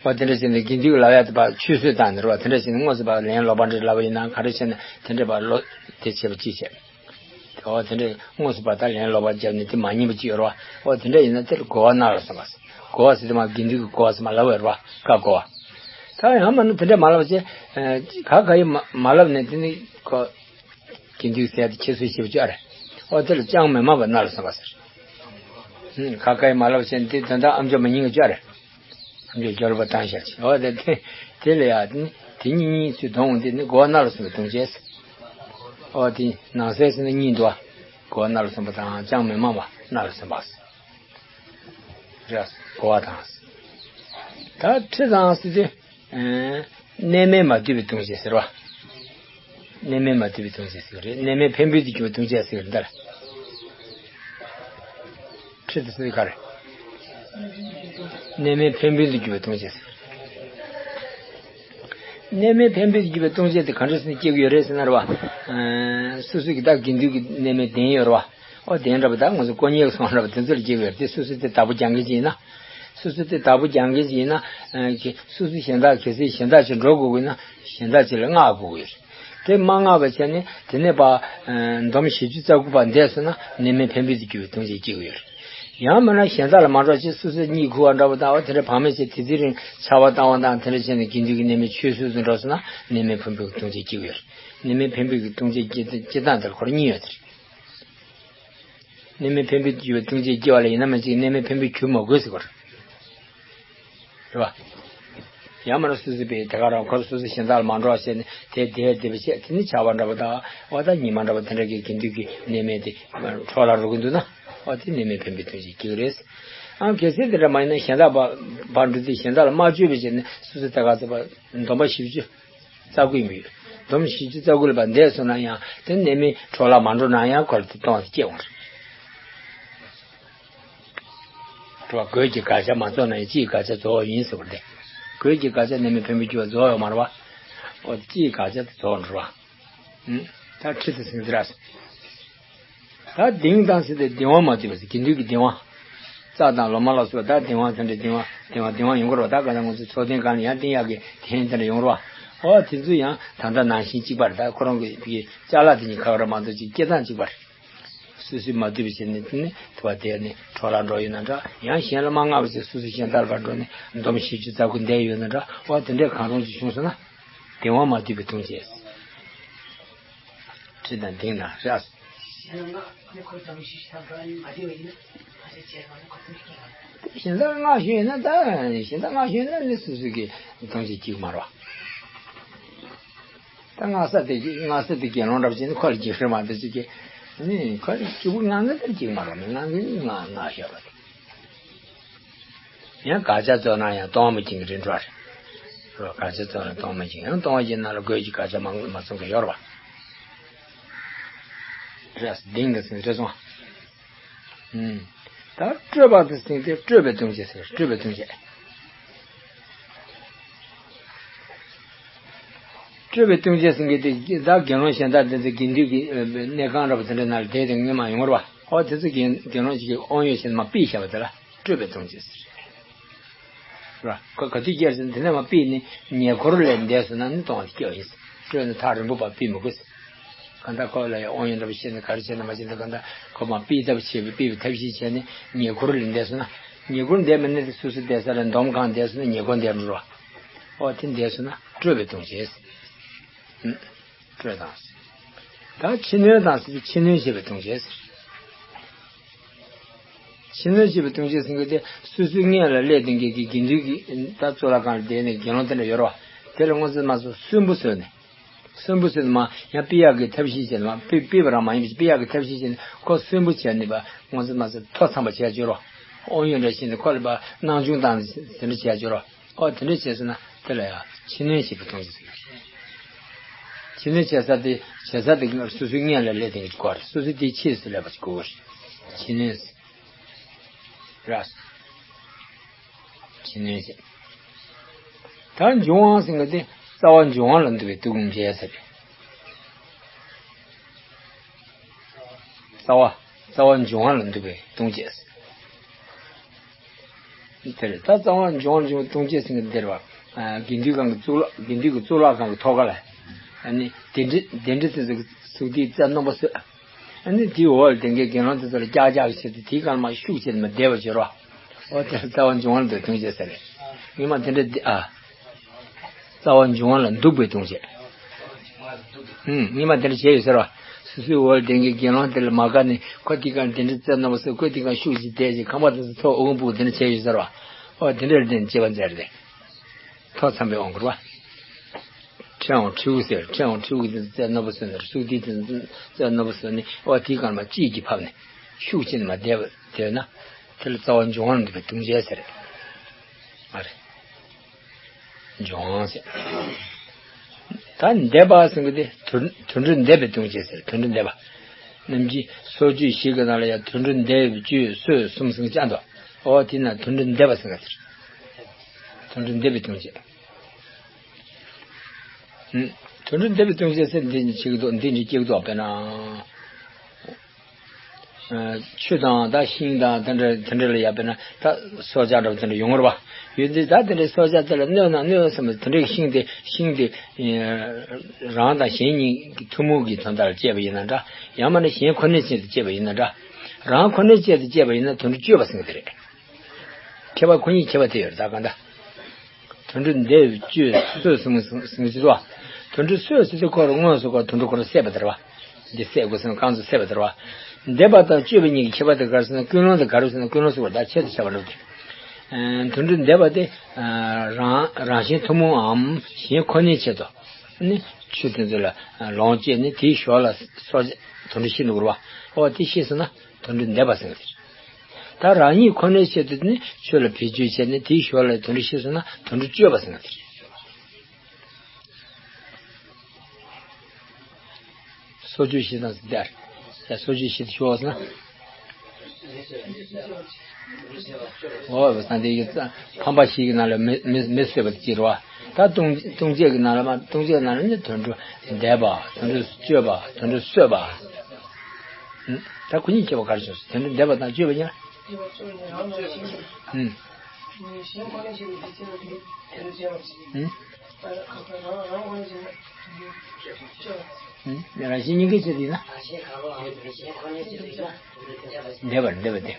འོ་དེ་འདྲ་བྱས་ནས་དགེ་འདུན་གྱི་ལབ་ཡ་དེ་ཕར་ཆུད་ཟོས་བཏང་ནས་རོ། དེ་འདྲ་བྱས་ནས་དངོས་སུ་ཕར་ལན་ལོག་པ་འདྲ་ལབ་པ་ཡིན་ན་ག་རེ་བྱས་ན་དེ་འདྲ་ཕར་ལོ་དེ་བྱས་པ་ཅི་བྱས། འོ་དེ་འདྲ་དངོས་སུ་ཕར་ད་ལན་ལོག་པ་བརྒྱབ་ནས་དེ་མ་ཉན་པ་ཅི་ཡོད་རོ། འོ་དེ་འདྲ་ཡིན་ན་དེ་ལ་གོ་བ་རྣ་ལ་སོན་པ་ཟེར། གོ་བ་ཟེར་དུས་མ་དགེ་འདུན་གྱི་གོ་བ་ཟེར་མ་ལབ་པ་རེད་བ། ཀ་གོ་བ། ད་ཡང་མིན་ན་དེ་འདྲ་མ་ལབ་བྱས། ག་ག་ཡིས་མ་མ་ལབ་ནས་དེ་ནི་ཁོ། དགེ་འདུན་ཟེར་ཡ་དེ་ཁྱད་གསོད་བྱེད་པ་ཅི་རེད། འོ་དེ་ལ་ཅང་མི་སྨྲ་བ་རྣ་ལ་སོན་པ་ཟེར། ཧུམ། ཁ་ཁའི་མ་ལབ་བྱས་ནས་དེ་དོན་དག་ཨམ་ཅོག་མི་ཉན་གི་ཅི་རེད། ཨམ་ཅོག་རྒྱོལ་བ་བཏང་བཞག་ཅིག་འོ་དེ་དེ་དེ་ལ་ཡ་དེ་དེ་གཉིས་གཉིས་ཚུལ་དོན་འོང་དེ་ནི་གོ་བ་རྣ་ལ་སོན་པའི་ལྟུང་བྱེད་ཟེར། འོ་དེ་ནང་གསེས་ཟེར་ན་གཉིས་འདུག་བ། གོ་བ་རྣ་ལ་སོན་པ་དང་ཅང་མི་སྨྲ་བ་རྣ་ལ་སོན་པ་ཟེར། རེད། གོ་བ་དང་། ད་ཁྲི་དང་ཟེར་དུས། གནས་མལ་མ་བསྡུས་པའི་ལྟུང་བྱེད་ཟེར་བ། གནས་མལ་མ་བསྡུས་པའི་ལྟུང་བྱེད་ཟེར་བ་རེད། གནས་མལ་འཕེན་པོའི་དུས་ཀྱི་ལྟུང་བྱེད་ཟེར་འདི་ལ། ཁྲི་དང་ཟེར་ག་རེ། གནས་མལ་འཕེན་པོའི་དུས་ཀྱི་ལྟུང་བྱེད་ཟེར། གནས་མལ་འཕེན་པོའི་དུས་ཀྱི་ལྟུང་བྱེད་དེ་ག་འདྲ་ཟེར་ནས་སྐྱེ་གི་ཡོད་རེད་ཟེར་ན་རེད་བ། སོ་སོ་གི་ད་དགེ་འདུན་གྱི་གནས་མལ་ལྡན་ཡོད་རེད་བ། ཨོ་དེ་འདྲ་པོ་ད་ང་ཚོ་དཀོན་གཉེར་སོང་འདྲ་པོ་དེ་ཚོ་ལ་སྐྱེ་བའི་དེ་སོ་སོ་དེ་བདག་པོ་རྒྱག་མཁན་ཅིག་ཡིན་ན། སོ་སོ་དེ་བདག་པོ་རྒྱག་མཁན་ཅིག་ཡིན་ན། ཨ་གི་སོ་སོ་གཞན་དག་གལ་སྲིད་གཞན་དག་ཅིག་འགྲོ་དགོས་ཀྱི་ན་གཞན་དག་ཅིག་ལ་མངགས་དགོས་ཀྱི་ཡོད། དེ་མ་མངགས་པ་བྱས་ནས་དེ་ནས་པ། ཨ་འདོམ་བཞི་བཅུ་རྩ་དགུ་པ་འདས་སོང་ན་གནས་མལ་འཕེན་པོའི་དུས་ཀྱི་ལྟུང་བྱེད་སྐྱེ་གི་ཡོད། ཡང་མིན་ན་གཞན་དག་ལ་མ་འགྲོ་ཅིག་སོ་སོ་གཉིད་ཁུག་པ་འདྲ་པོ་དང་ཨོ་དེ་འདྲ་བག་མེད་བྱས་དེ་དེ་རིང་ཆར་པ་བཏང་བ་དང་དེ་འདྲ་བྱས་ནས་དགེ་འདུན་གྱི་གནས་མལ་ཆུད་ཟོས་སུ་འགྲོ་སོང་ན་གནས་མལ་འཕེན་པོའི་ལྟུང་བྱེད་སྐྱེ་གི་ཡོད། གནས་མལ་འཕེན་པོའི་ལྟུང་བྱེད་སྐྱེ་སྐྱེ་སྟངས་དེར་འཁོར་གཉིས་ཡོད་དེ་རེད། གནས་མལ་འཕེན་པོའི་ལྟུང་བྱེད་སྐྱེ་བ་ལ་ཡིན་ན་མ་གཅིག་གནས་མལ་འཕེན་པོའི་གྱུར་མ་དགོས་ཟེར་བ་རེད། རེད་བ། ཡང་མིན་ན་སོ་སོ་པས་དེ་ག་རང་འཁོར་སོ་སོ་གཞན་དག་ལ་མ་འགྲོ་བ་བྱས་ནས་དེ་དེ་བསྡད་པ་བྱས་དེ་ནི་ཆར་པ་འདྲ་པོ་དང་འོ་ད་ཉི་མ་འདྲ་པོ་དེ་འདྲ་གི་དགེ་འདུན་གྱི་གནས་མལ་དེ་འཕྲོ་བརླག་འགྲོ་གི་འདུག་ན་འོ་དེ་གནས་མལ་འཕེན་པོའི་ལྟུང་བྱེད་སྐྱེ་གི་རེད། ཨང་གལ་སྲིད་དེ་འདྲ་མ་ཡིན་ན་གཞན་དག་པ་བར་འགྲོ་དུས་གཞན་དག་ལ་མ་བཅོས་པ་བྱས་ནས་སོ་སོ་དེ་ག་ཚོད་པ་འདོམ་པ་བཞི་བཅུ། རྩ་དགུ་ཡིན་པས། འདོམ་བཞི་བཅུ་རྩ་དགུ་ལ་བ་འདས་སོང་ན་ཡང་དེ་གནས་མལ་འཕྲོ་བརླག་མ་འགྲོ་ན་ཡང་ཁོ་ལ་དེ་གཏོང་སྟེ་སྐྱེ་འོང་རེད། གོས་ཀྱི་དགག་བྱ་མ་རྫོགས་ན་ཡང་སྤྱིའི་དགག་བྱ་རྫོགས་ཡིན་ཟེར་བ་རེད། གོས་ཀྱི་དགག་བྱ་གནས་མལ་འཕེན་པོའི་སྐྱེ་བ་རྫོགས་ཡོད་མ་རེད་བ། འོ་སྤྱིའི་དགག་བྱ་དེ་རྫོགས་འགྲོ་བ། ད་ཁྲི་དེ་ཟིན་ཟེར་ར། ད་གདིང་དང་ཟེར་ཏེ་གདིང་བ་མ་བཏུས་པ་ཟེར་དགེ་འདུན་གྱི་གདིང་བ། རྩ་དང་ལོ་མ་ལ་སོགས་ད་གདིང་བ་དེ་འདྲ་གདིང་བ་གདིང་བ་གདིང་བ་ཡོང་གི་རེད་བ། ད་ག་ད་ང་ཚོ་ཚོགས་ཐེངས་སྒང་ལ་ཡང་བསྟན་ཡག་གི་ཐེངས་དེ་འདྲ་ཡོང་རེད་བ། ཨོ་དེ་ཚོ་ཡང་ད་ལྟ་ནང་བཞིན་གཅིག་པ་རེད། ད་ཁོ་རང་གི་ཅ་ལག་དེ་གཉིས་ཁ་བ་ར་མ་གཏོགས་ཅིག་སྐྱེ་སྟངས་གཅིག་པ་རེད། སོ་སོས་མ་བཏུས་པ་བྱས་ནས་དེ་ནི་དུ་བ་དེ་ནི་འཕྲོ་བརླག་འགྲོ་ཡོད་ན་འདྲ། ཡང་གཞན་ལ་མ་མངགས་པ་བྱས་སོ་སོ་གཞན་དག་ལ་འགྲོ་ནས་འདོམ་བཞི་བཅུ་རྩ་དགུ་འདས་ཡོད་ན་འདྲ། ཨོ་དེ་འདྲའི་གང་རུང་ཅིག་བྱུང་སོང་ན། གདིང་བ་མ་བཏུས་པའི་ལྟུང་བྱེད། ཁྲི་དང་གདིང་དང་རེད། གཞན་དག་སྔགས་ཞུས་ཡིན་ན་ད་གཞན་དག་སྔགས་ཞུས་ཡིན་ན་ནི་སོ་སོ་གི་ལྟུང་བྱེད་སྐྱེ་གི་མ་རེད་བ། ད་སྔགས་ས་དེ་སྔགས་ས་དེ་དགེ་སློང་འདྲ་བ་ཅིག་ནི་ཁོ་ལ་སྐྱེ་ཧྲི་མ་དེ་ཅིག་གི་ནི་ཁོ་ལ་སྐྱེ་བུ་ངང་ངེ་དེར་སྐྱེ་གི་མ་རེད། ངང་ངེ་ངང་ངག་ཤོར་བ་དེ། ཡང་དགག་བྱ་རྫོགས་ན་ཡང་གཏོང་བ་མི་སྦྱིན་གྱི་རིམ་གྲོ་རེད། རོ་དགག་བྱ་རྫོགས་ན་གཏོང་བ་མི་སྦྱིན། ཡང་གཏོང་བ་སྦྱིན་ན་ལ་དགོས་ཀྱི་དགག་བྱ་མ་མ་ཚང་གི་ཡོད་རེད་བ། རེད། གདིང་དེ་ཟིན་རེད་སོང་། ཨུམ། ད་སྤྲོས་པ་དེ་ཟིན་ཏེ་སྤྲོས་པའི་ལྟུང་བྱེད་ཟེར། སྤྲོས་པའི་ལྟུང་བྱེད། སྤྲོས་པའི་ལྟུང་བྱེད་ཟེར་མཁན་དེ་ད་དགེ་སློང་གཞན་དག་དེ་ཚོ་དགེ་འདུན་གྱི་ཨ་གནས་ཁང་འདྲ་པོ་དེ་འདྲ་ནང་ལ་བསྡད་དེ་སྔོན་མ་ཡོང་བ་རེད་བ། ཨོ་དེ་ཚོ་དགེ་དགེ་སློང་ཞིག་གིས་དབང་ཡོད་བྱས་ནས་མར་ཕུད་བཞག་པ་དེ་ལ་སྤྲོས་པའི་ལྟུང་བྱེད་ཟེར། རེད་བ། ཁོ་ག་དུས་སྐྱེས་ཟེར་ན་དེ་ནས་མར་ཕུད་ནས་ཉེ་འཁོར་ལས་འདས་སོང་ན་ནི་ལྟུང་བ་དེ་སྐྱེ་བ་ཡིན་ཟེར། སྤྲོས་ནས་ཐག་རིང་པོ་བར་ཕུད་མི་དགོས་ཟེར། གང་ལྟར་ཁོ་ལ་ཡང་དབང་ཡོད་འདྲ་པོ་བཤད་ནས་ག་རེ་བྱས་ན་མ་བྱས་ན་གང་ལྟར་ཁོ་མར་ཕུད་ཐབས་བྱས་པའི་ཕུད་པའི་ཐབས་ཤེས་བྱས་ནས་ཉེ་འཁོར་ལས་འདས་སོང་ན། ཉེ་འཁོར་འདས་མིན་ནས་དེ་སོ་སོ་བསྡད་ས་ལ་འདོམ་གང་འདས་སོང་ན་ཉེ་འཁོར་འདས་འགྲོ་རོ། ཨོ་དེ་འདས་སོང་ན་སྤྲོས་པའི་ལྟུང་བྱེད། སྤྲོས་དང་། ད་ཕྱི་གནོད་དང་ཟེར་ཕྱི་གནོད་བྱེད་པའི་ལྟུང་བྱེད། ཕྱི་གནོད་བྱེད་པའི་ལྟུང་བྱེད་ཟེར་མཁན་དེ་སོ་སོའི་སྔོན་ལ་སླེབས་བསྡད་མཁན་གྱི་དགེ་འདུན་གྱི་ད་གཙུག་ལག་ཁང་ལ་བསྡད་ནས་དགེ་སློང་དེ་འདྲ་ཡོད་རེད་བ། དེ་ལ་དངོས་སུ་མ་སོང་གསོན་པོ་བཟོས་ནས། གསོན་པོ་བཟོས་ནས་མར་ཡང་ཕུད་ཡག་གི་ཐབས་ཤེས་བྱས་ནས་མར་ཕུད་ཕུད་པ་རང་མ་ཡིན་པ་ཕུད་ཡག་གི་ཐབས་ཤེས་བྱས་ནས་ཁོ་གསོན་པོ་བྱས་ནས་པ་དངོས་སུ་མ་སོང་མཐོ་འཚམ་པ་བྱས་བཅུག་རོགས། དབང་ཡོད་འདྲ་བྱས་ནས་ཁོ་ལ་པ་སྣང་ཆུང་བཏང་ནས་དེ་འདྲ་བྱས་བཅུག་རོགས། ཨོ་དེ་འདྲ་བྱས་སོང་ན་ དེ་ལ་ཡང་ཕྱི་ནོན་བྱེད་པའི་ལྟུང་བྱེད་ཟེར། ཕྱི་ནོན་བྱེད་ས་དེ་བྱེད་ས་དེ་སོ་སོའི་སྔོན་ལ་སླེབས་དེ་གོ་རེད། སོ་སོའི་དེའི་ཕྱིས་སུ་སླེབས་པ་ཞིག་དགོས་རེད། ཕྱི་ནོན་ར། ཕྱི་ནོན་བྱེད། ད་འབྱུང་བ་ཟེར་མཁན་དེ་རྩ་བ་འབྱུང་བ་ལ་འདུ་བའི་ལྟུང་བྱེད་ཟེར། རྩ་བ། རྩ་བ་འབྱུང་བ་ལ་འདུ་བའི་ལྟུང་བྱེད། དེར་ད་རྩ་བ་འབྱུང་བ་འབྱུང་ལྟུང་བྱེད་ཟེར་མཁན་དེར་བ། དགེ་འདུན་གང་གི་གཙུག་ལག་དགེ་འདུན་གྱི་གཙུག་ལག་ཁང་གི་ཐོག་ཁ་ལ། ཨ་ནི་གདན་འདྲེན་གདན་འདྲེན་དེ་ཚོ་གི་གཟུགས་དེའི་རྩ་རྣོན་པོ་བཟོས། ཨ་ནི་དེའི་འོག་ལ་དེང་གི་དགེ་སློང་དེ་ཚོ་ལ་ཀྱག་ཀྱག་བྱས་ཏེ་དེའི་སྒང་མར་ཤུགས་བྱས་ནས་མར་བསྡད་པར་བྱེད་རོགས། འོ་དེར་རྩ་བ་འབྱུང་བ་ལ་འདུ་བའི་ལྟུང་བྱེད་ཟེར་རེད། ངས་མ་དེ་འདྲ་འདི་ཨ། རྩ་བ་འབྱུང་བ་ལ་འདུག་པའི་ལྟུང་བྱེད། ཧུམ། ངས་མ་དེ་འདྲ་བྱས་ཡོད་ཟེར་བ། སོ་སོའི་འོག་ལ་དེང་གི་དགེ་སློང་དེ་ལ་མ་དགའ་ནས་ཁོ་དེའི་སྒང་དེ་འདྲ་རྩ་རྣོན་པོ་བཟོས། ཁོ་དེའི་སྒང་ཤུགས་ཀྱིས་བསྡད་ཅིག་ཁང་པ་དེ་ཚོ་ཐོག་དབང་བསྐུར་དེ་འདྲ་བྱས་ཡོད་ཟེར་བ། འོ་དེ་འདྲ་ལ་བརྟེན་ནས་སྐྱེ་བ་མཛད་རེད། ཐོ་འཚམས་པའི་དབང་བསྐུར་བ། ཕྲེང་བ་ཕྲེའུ་ཟེར། ཕྲེང་བ་ཕྲེའུ་གི་རྩ་རྣོན་པོ་བཟོས་ནས་གཟུགས་དེའི་རྩ་རྣོན་པོ་བཟོས་ནས་འོ་དེའི་སྒང་མར་དཔྱིད་ཀྱིས་ཕབ་ནས་ཤུགས་ཀྱིས་མར་བསྡད་པ་དེ་ན་དེ་ལ་རྩ་བ་འབྱུང་བ་ལ་འདུ་བའི་ལྟུང་བྱེད་ཟེར། ཨ་རེ། འབྱུང་ཟེར། ད་འདེབས་པ་ཟེར་གི་དེ་དུད་དུད་འགྲོ་འདེབས་པའི་ལྟུང་བྱེད་ཟེར། དུད་འགྲོ་འདེབས་པ། ནམ་རྒྱུན་སྲོག་གཅོད་བཞི་གི་ནང་ལ་ཡང་དུད་འགྲོ་འདེབས་གཅོད་གསོད་གསུམ་ཟེར་གི་ཅང་འདུག་འོ་དེ་ན་དུད་འགྲོ་འདེབས་པ་ཟེར་གི་དེ་རེད། དུད་འགྲོ་འདེབས་པའི་ལྟུང་བྱེད། ཨུམ། དུད་འགྲོ་འདེབས་པའི་ལྟུང་བྱེད་ཟེར་འདི་ནི་བྱེད་ཀྱི་འདུག་འདི་འདྲ་སྐྱེ་གི་འདུག་དཔེར་ན། ཆུ་དང་ད་ཤིང་དང་དེ་འདྲ་དེ་འདྲ་ལ་ཡ་དཔེར་ན་ད་སྲོག་ཆགས་འདྲ་བོ་དེ་འདྲ་ཡོང་གི་རེད་བ། ཡོད་དུས་ད་དེ་འདྲའི་སྲོག་ཆགས་དེ་ལ་གནོད་ན་གནོད་བསམ་པ་དེ་འདྲའི་ཤིང་དེ་ཤིང་དེ་རང་དང་གཞན་གཉིས་ཀྱི་ཐུན་མོང་གི་དོན་དག་ལ་སྤྱད་པ་ཡིན་ན་འདྲ། ཡང་མིན་ན་གཞན་ཁོ་ནའི་ཆེད་དུ་སྤྱད་པ་ཡིན་ན་འདྲ། རང་ཁོ་ནའི་ཆེད་དུ་སྤྱད་པ་ཡིན་ན་དུད་འགྲོ་གཅོད་པ་ཟེར་གི་དེ་རེད། ཁྱད་པར་ཁོ་གཉིས་ཁྱད་པར་དེ་ཡོད་རེད་ད་གང་ལྟར། དུད་འགྲོ་འདེབས་གཅོད་གསོད་གསུམ་ཟེར་གྱི་འདུག་བ། དུད་འགྲོ་གསོད་ཟེར་དུས་ཁོ་རང་དངོས་སུ་ཁོ་དུད་འགྲོ་ཁོ་རང་བསད་པ་དེ་རེད་བ། འདི་བསད་དགོས་ཟེར་ན་རྐང་བཙུགས་བསད་པ་དེ་རེད་བ། འདེབས་པ་དང་གཅོད་པ་གཉིས་ཀྱི་ཁྱད་པར་དེ་ག་རེ་ཟེར་ན་ཀུན་སློང་དེ་ག་རེ་ཟེར་ན་ཀུན་སློང་ཟེར་བ་ད་ཆེད་དུ་བྱ་བ་འགྲུབ་སྟེ། དུད་འགྲོ་འདེབས་པ་དེ་རང་རང་གཞན་ཐུན་མོང་ངམ་གཞན་ཁོ་ནའི་ཆེད་དུ་ནི་ཆུ་དེ་ཚོ་ལ་ལོངས་སྤྱད་ནས་དེའི་ཞོར་ལ་སྲོག་དུད་འགྲོ་ཤི་འགྲོ་གི་རེད་བ། ཨོ་དེ་ཤི་སོང་ན་དུད་འགྲོ་འདེབས་པ་ཟེར་གྱི་རེད། ད་རང་ཉིད་ཁོ་ནའི་ཆེད་དུ་ནི་ཆོས་ལ་བེད་སྤྱོད་བྱས་ནས་དེའི་ཞོར་ལ་དུད་འགྲོ་ཤི་སོང་ན་དུད་འགྲོ་གཅོད་པ་ཟེར་ན་དེ་རེད། སྲོག་གཅོད་བཞི་དང་ཟེར་དེ་ཨ་རེད། ཡ་སྲོག་གཅོད་བཞི་དེ་ཤོར་སོང་ན། འོ་བ་སང་དེ་ཡི་ཕམ་པ་བཞི་གི་ནང་ལ་མི་མི་མི་གསོད་པ་དེ་གཅིག་རེད་བ། ད་ལྟུང་ལྟུང་བྱེད་ཀྱི་ནང་ལ་མ་ལྟུང་བྱེད་ནང་ལ་ནི་དུད་འགྲོ་འདེབས་པ་དུད་འགྲོ་གཅོད་པ་དུད་འགྲོ་གསོད་པ། ད་ཁོ་གཉིས་ཁྱད་པར་ག་རེ་བྱུང་སོང་། དེ་འདྲ་འདེབས་པ་དང་གཅོད་པ་གཉིས། ཨུམ། ཨུམ། རང་བཞིན་སྙིང་གའི་ཆེད་དུ་ཡིན་ན། འདེབས་པ་འདེབས་པ་སྟེ།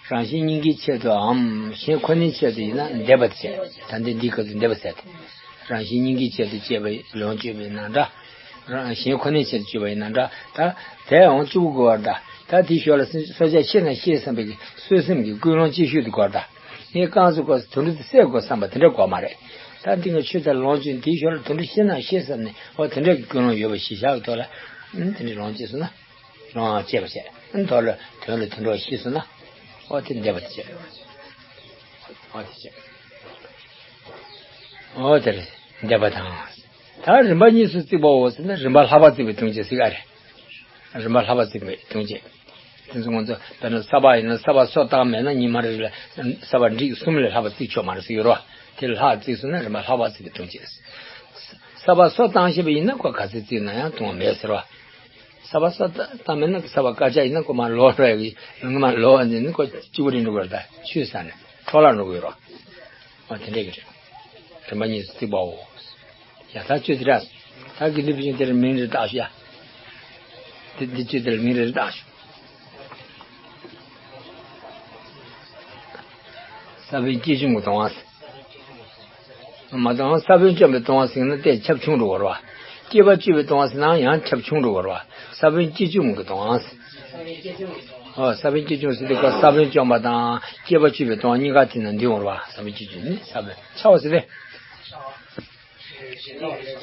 རང་བཞིན་སྙིང་གའི་ཆེད་དུའམ་གཞན་ཁོ་ནའི་ཆེད་དུ་ཡིན་ན་འདེབས་པ་དེ་བྱས། ད་ལྟའི་འདིའི་སྐབས་སུ་འདེབས་པ་ཟེར་ཏེ། རང་བཞིན་སྙིང་གའི་ཆེད་དུ་སྤྱད་པ་ལོངས་སྤྱོད་པ་ཡིན་ན་འདྲ། རང་གཞན་ཁོ་ནའི་ཆེད་དུ་སྤྱོད་པ་ཡིན་ན་འདྲ། ད་དེ་ཡང་གཅིག་པུ་དགོས་པར་གདའ། ད་དེའི་ཞོར་ལ་སྲོག་ཆགས་ཤི་ན་ཤི་བསམ་པའི་གི་གསོད་སེམས་ཀྱི་ཀུན་སློང་ཅིག་ཤོས་དེ་དགོས་པར་གདའ། ངས་རྐང་བཙུགས་སྐབས་སུ་དུད་འགྲོ་དེ་བསད་དགོས་བསམ་པ་དེ་འདྲ་དགོས་མ་རེད། ད་འདི་ངས་ཆུ་དེ་ལོངས་སྤྱོད་དེའི་ཞོར་ལ་དུད་འགྲོ་ཤི་ན་ཤི་བསམ་ནས་འོ་དེ་འདྲ་གི་ཀུན་སློང་ཡོད་པ་གཞི་བཞག་གི་ཐོག་ལ་ཨ་ནི་དེ་འདྲ་ལོངས་སྤྱད་སོང་ན། ལོངས་སྤྱད་པ་བྱས། ཨ་ནི་ཐོག་ལ་དོན་ལ་དུད་འགྲོ་ཤི་སོང་ན། ཨོ་དེ་འདེབས་པ་དེ་བྱས། ཨོ་དེ་བྱས། ཨོ་དེ་རེད། འདེབས་པ་དང་། ད་རིམ་པ་གཉིས་སུ་བརྩིགས་པའོ་ཟེར་ན་རིམ་པ་ལྷག་པར་བརྩིགས་པའི་ལྟུང་བྱེད་ཟེར་ག་རེད། རིམ་པ་ལྷག་པར་བརྩིགས་པའི་ལྟུང་བྱེད། དེ་ཚོ་ང་ཚོ་དཔེར་ན་ས་ཕག་ཡིན་ན་ས་ཕག་སོ་བཏང་མེད་ན་ཉི་མ་རེ་ལ་ས་ཕག་འབྲི་གསུམ་ལས་ལྷག་པར་བརྩིགས་ཆོག་མ་རེད་ཟེར་ཡོད་རོ། དེ་ལ་ལྷག་བརྩིགས་སོང་ན་རིམ་པ་ལྷག་པར་བརྩིགས་པའི་ལྟུང་བྱེད། ས་ཕག་སོ་བཏང་ཤེས་པ་ཡིན་ན་ཁོ་ག་ཚོད་བརྩིགས་ན་ཡང་ལྟུང་བ་མེད་ཟེར་རོ། ས་ཕག་སོ་བཏང་མེད་ན་ས་ཕག་དཀར་ཆག་ཡིན་ན་ཁོ་མར་ལོག་རེད་གི་ལུང་མར་ལོག་ནས་ནི་ཁོ་གཅིག་པུ་རེད་འགྲོ་གི་རེད། ད་ཆུད་ཟ་ནས་འཕྲོ་བརླག་འགྲོ་གི་ཡོད་རོ། ཨ་དེ་འདྲས་ཀྱི་རེད། རིམ་པ་གཉིས་སུ་བརྩིགས་པའོ། ཡ་ད་ཁྱོད་དེ་ར། ད་དགེ་འདུན་པ་ཅན་དེར་མིང་རེ་བཏགས་ཤོག་ཡ། དེ་འདི་ཁྱོད་དེར་མིང་རེ་བཏགས་ཤོག་ས་བོན་སྐྱེས་བྱུང་གི་གཏོང་བ། མ་གཏོང་ས་བོན་བཅོམ་པའི་གཏོང་བ་ཟེར་ན་དེ་ཁྱབ་ཆུང་འགྲོ་བར་བ། སྐྱེས་པ་བཅུ་པའི་གཏོང་བ་ཟེར་ན་ཡང་ཁྱབ་ཆུང་འགྲོ་བར་བ། ས་བོན་སྐྱེས་བྱུང་གི་གཏོང་བ། ཨོ་ས་བོན་སྐྱེས་བྱུང་ཟེར་དུས་ཁོ་ས་བོན་བཅོམ་པ་དང་སྐྱེས་པ་བཅུ་པའི་གཏོང་བ་གཉིས་ཀ་དེ་ན་འདུས་འོང་བ། ས་བོན་སྐྱེས་བྱུང་ནི་ས་བོན་ཆགས་པ་ཟེར་ཏེ།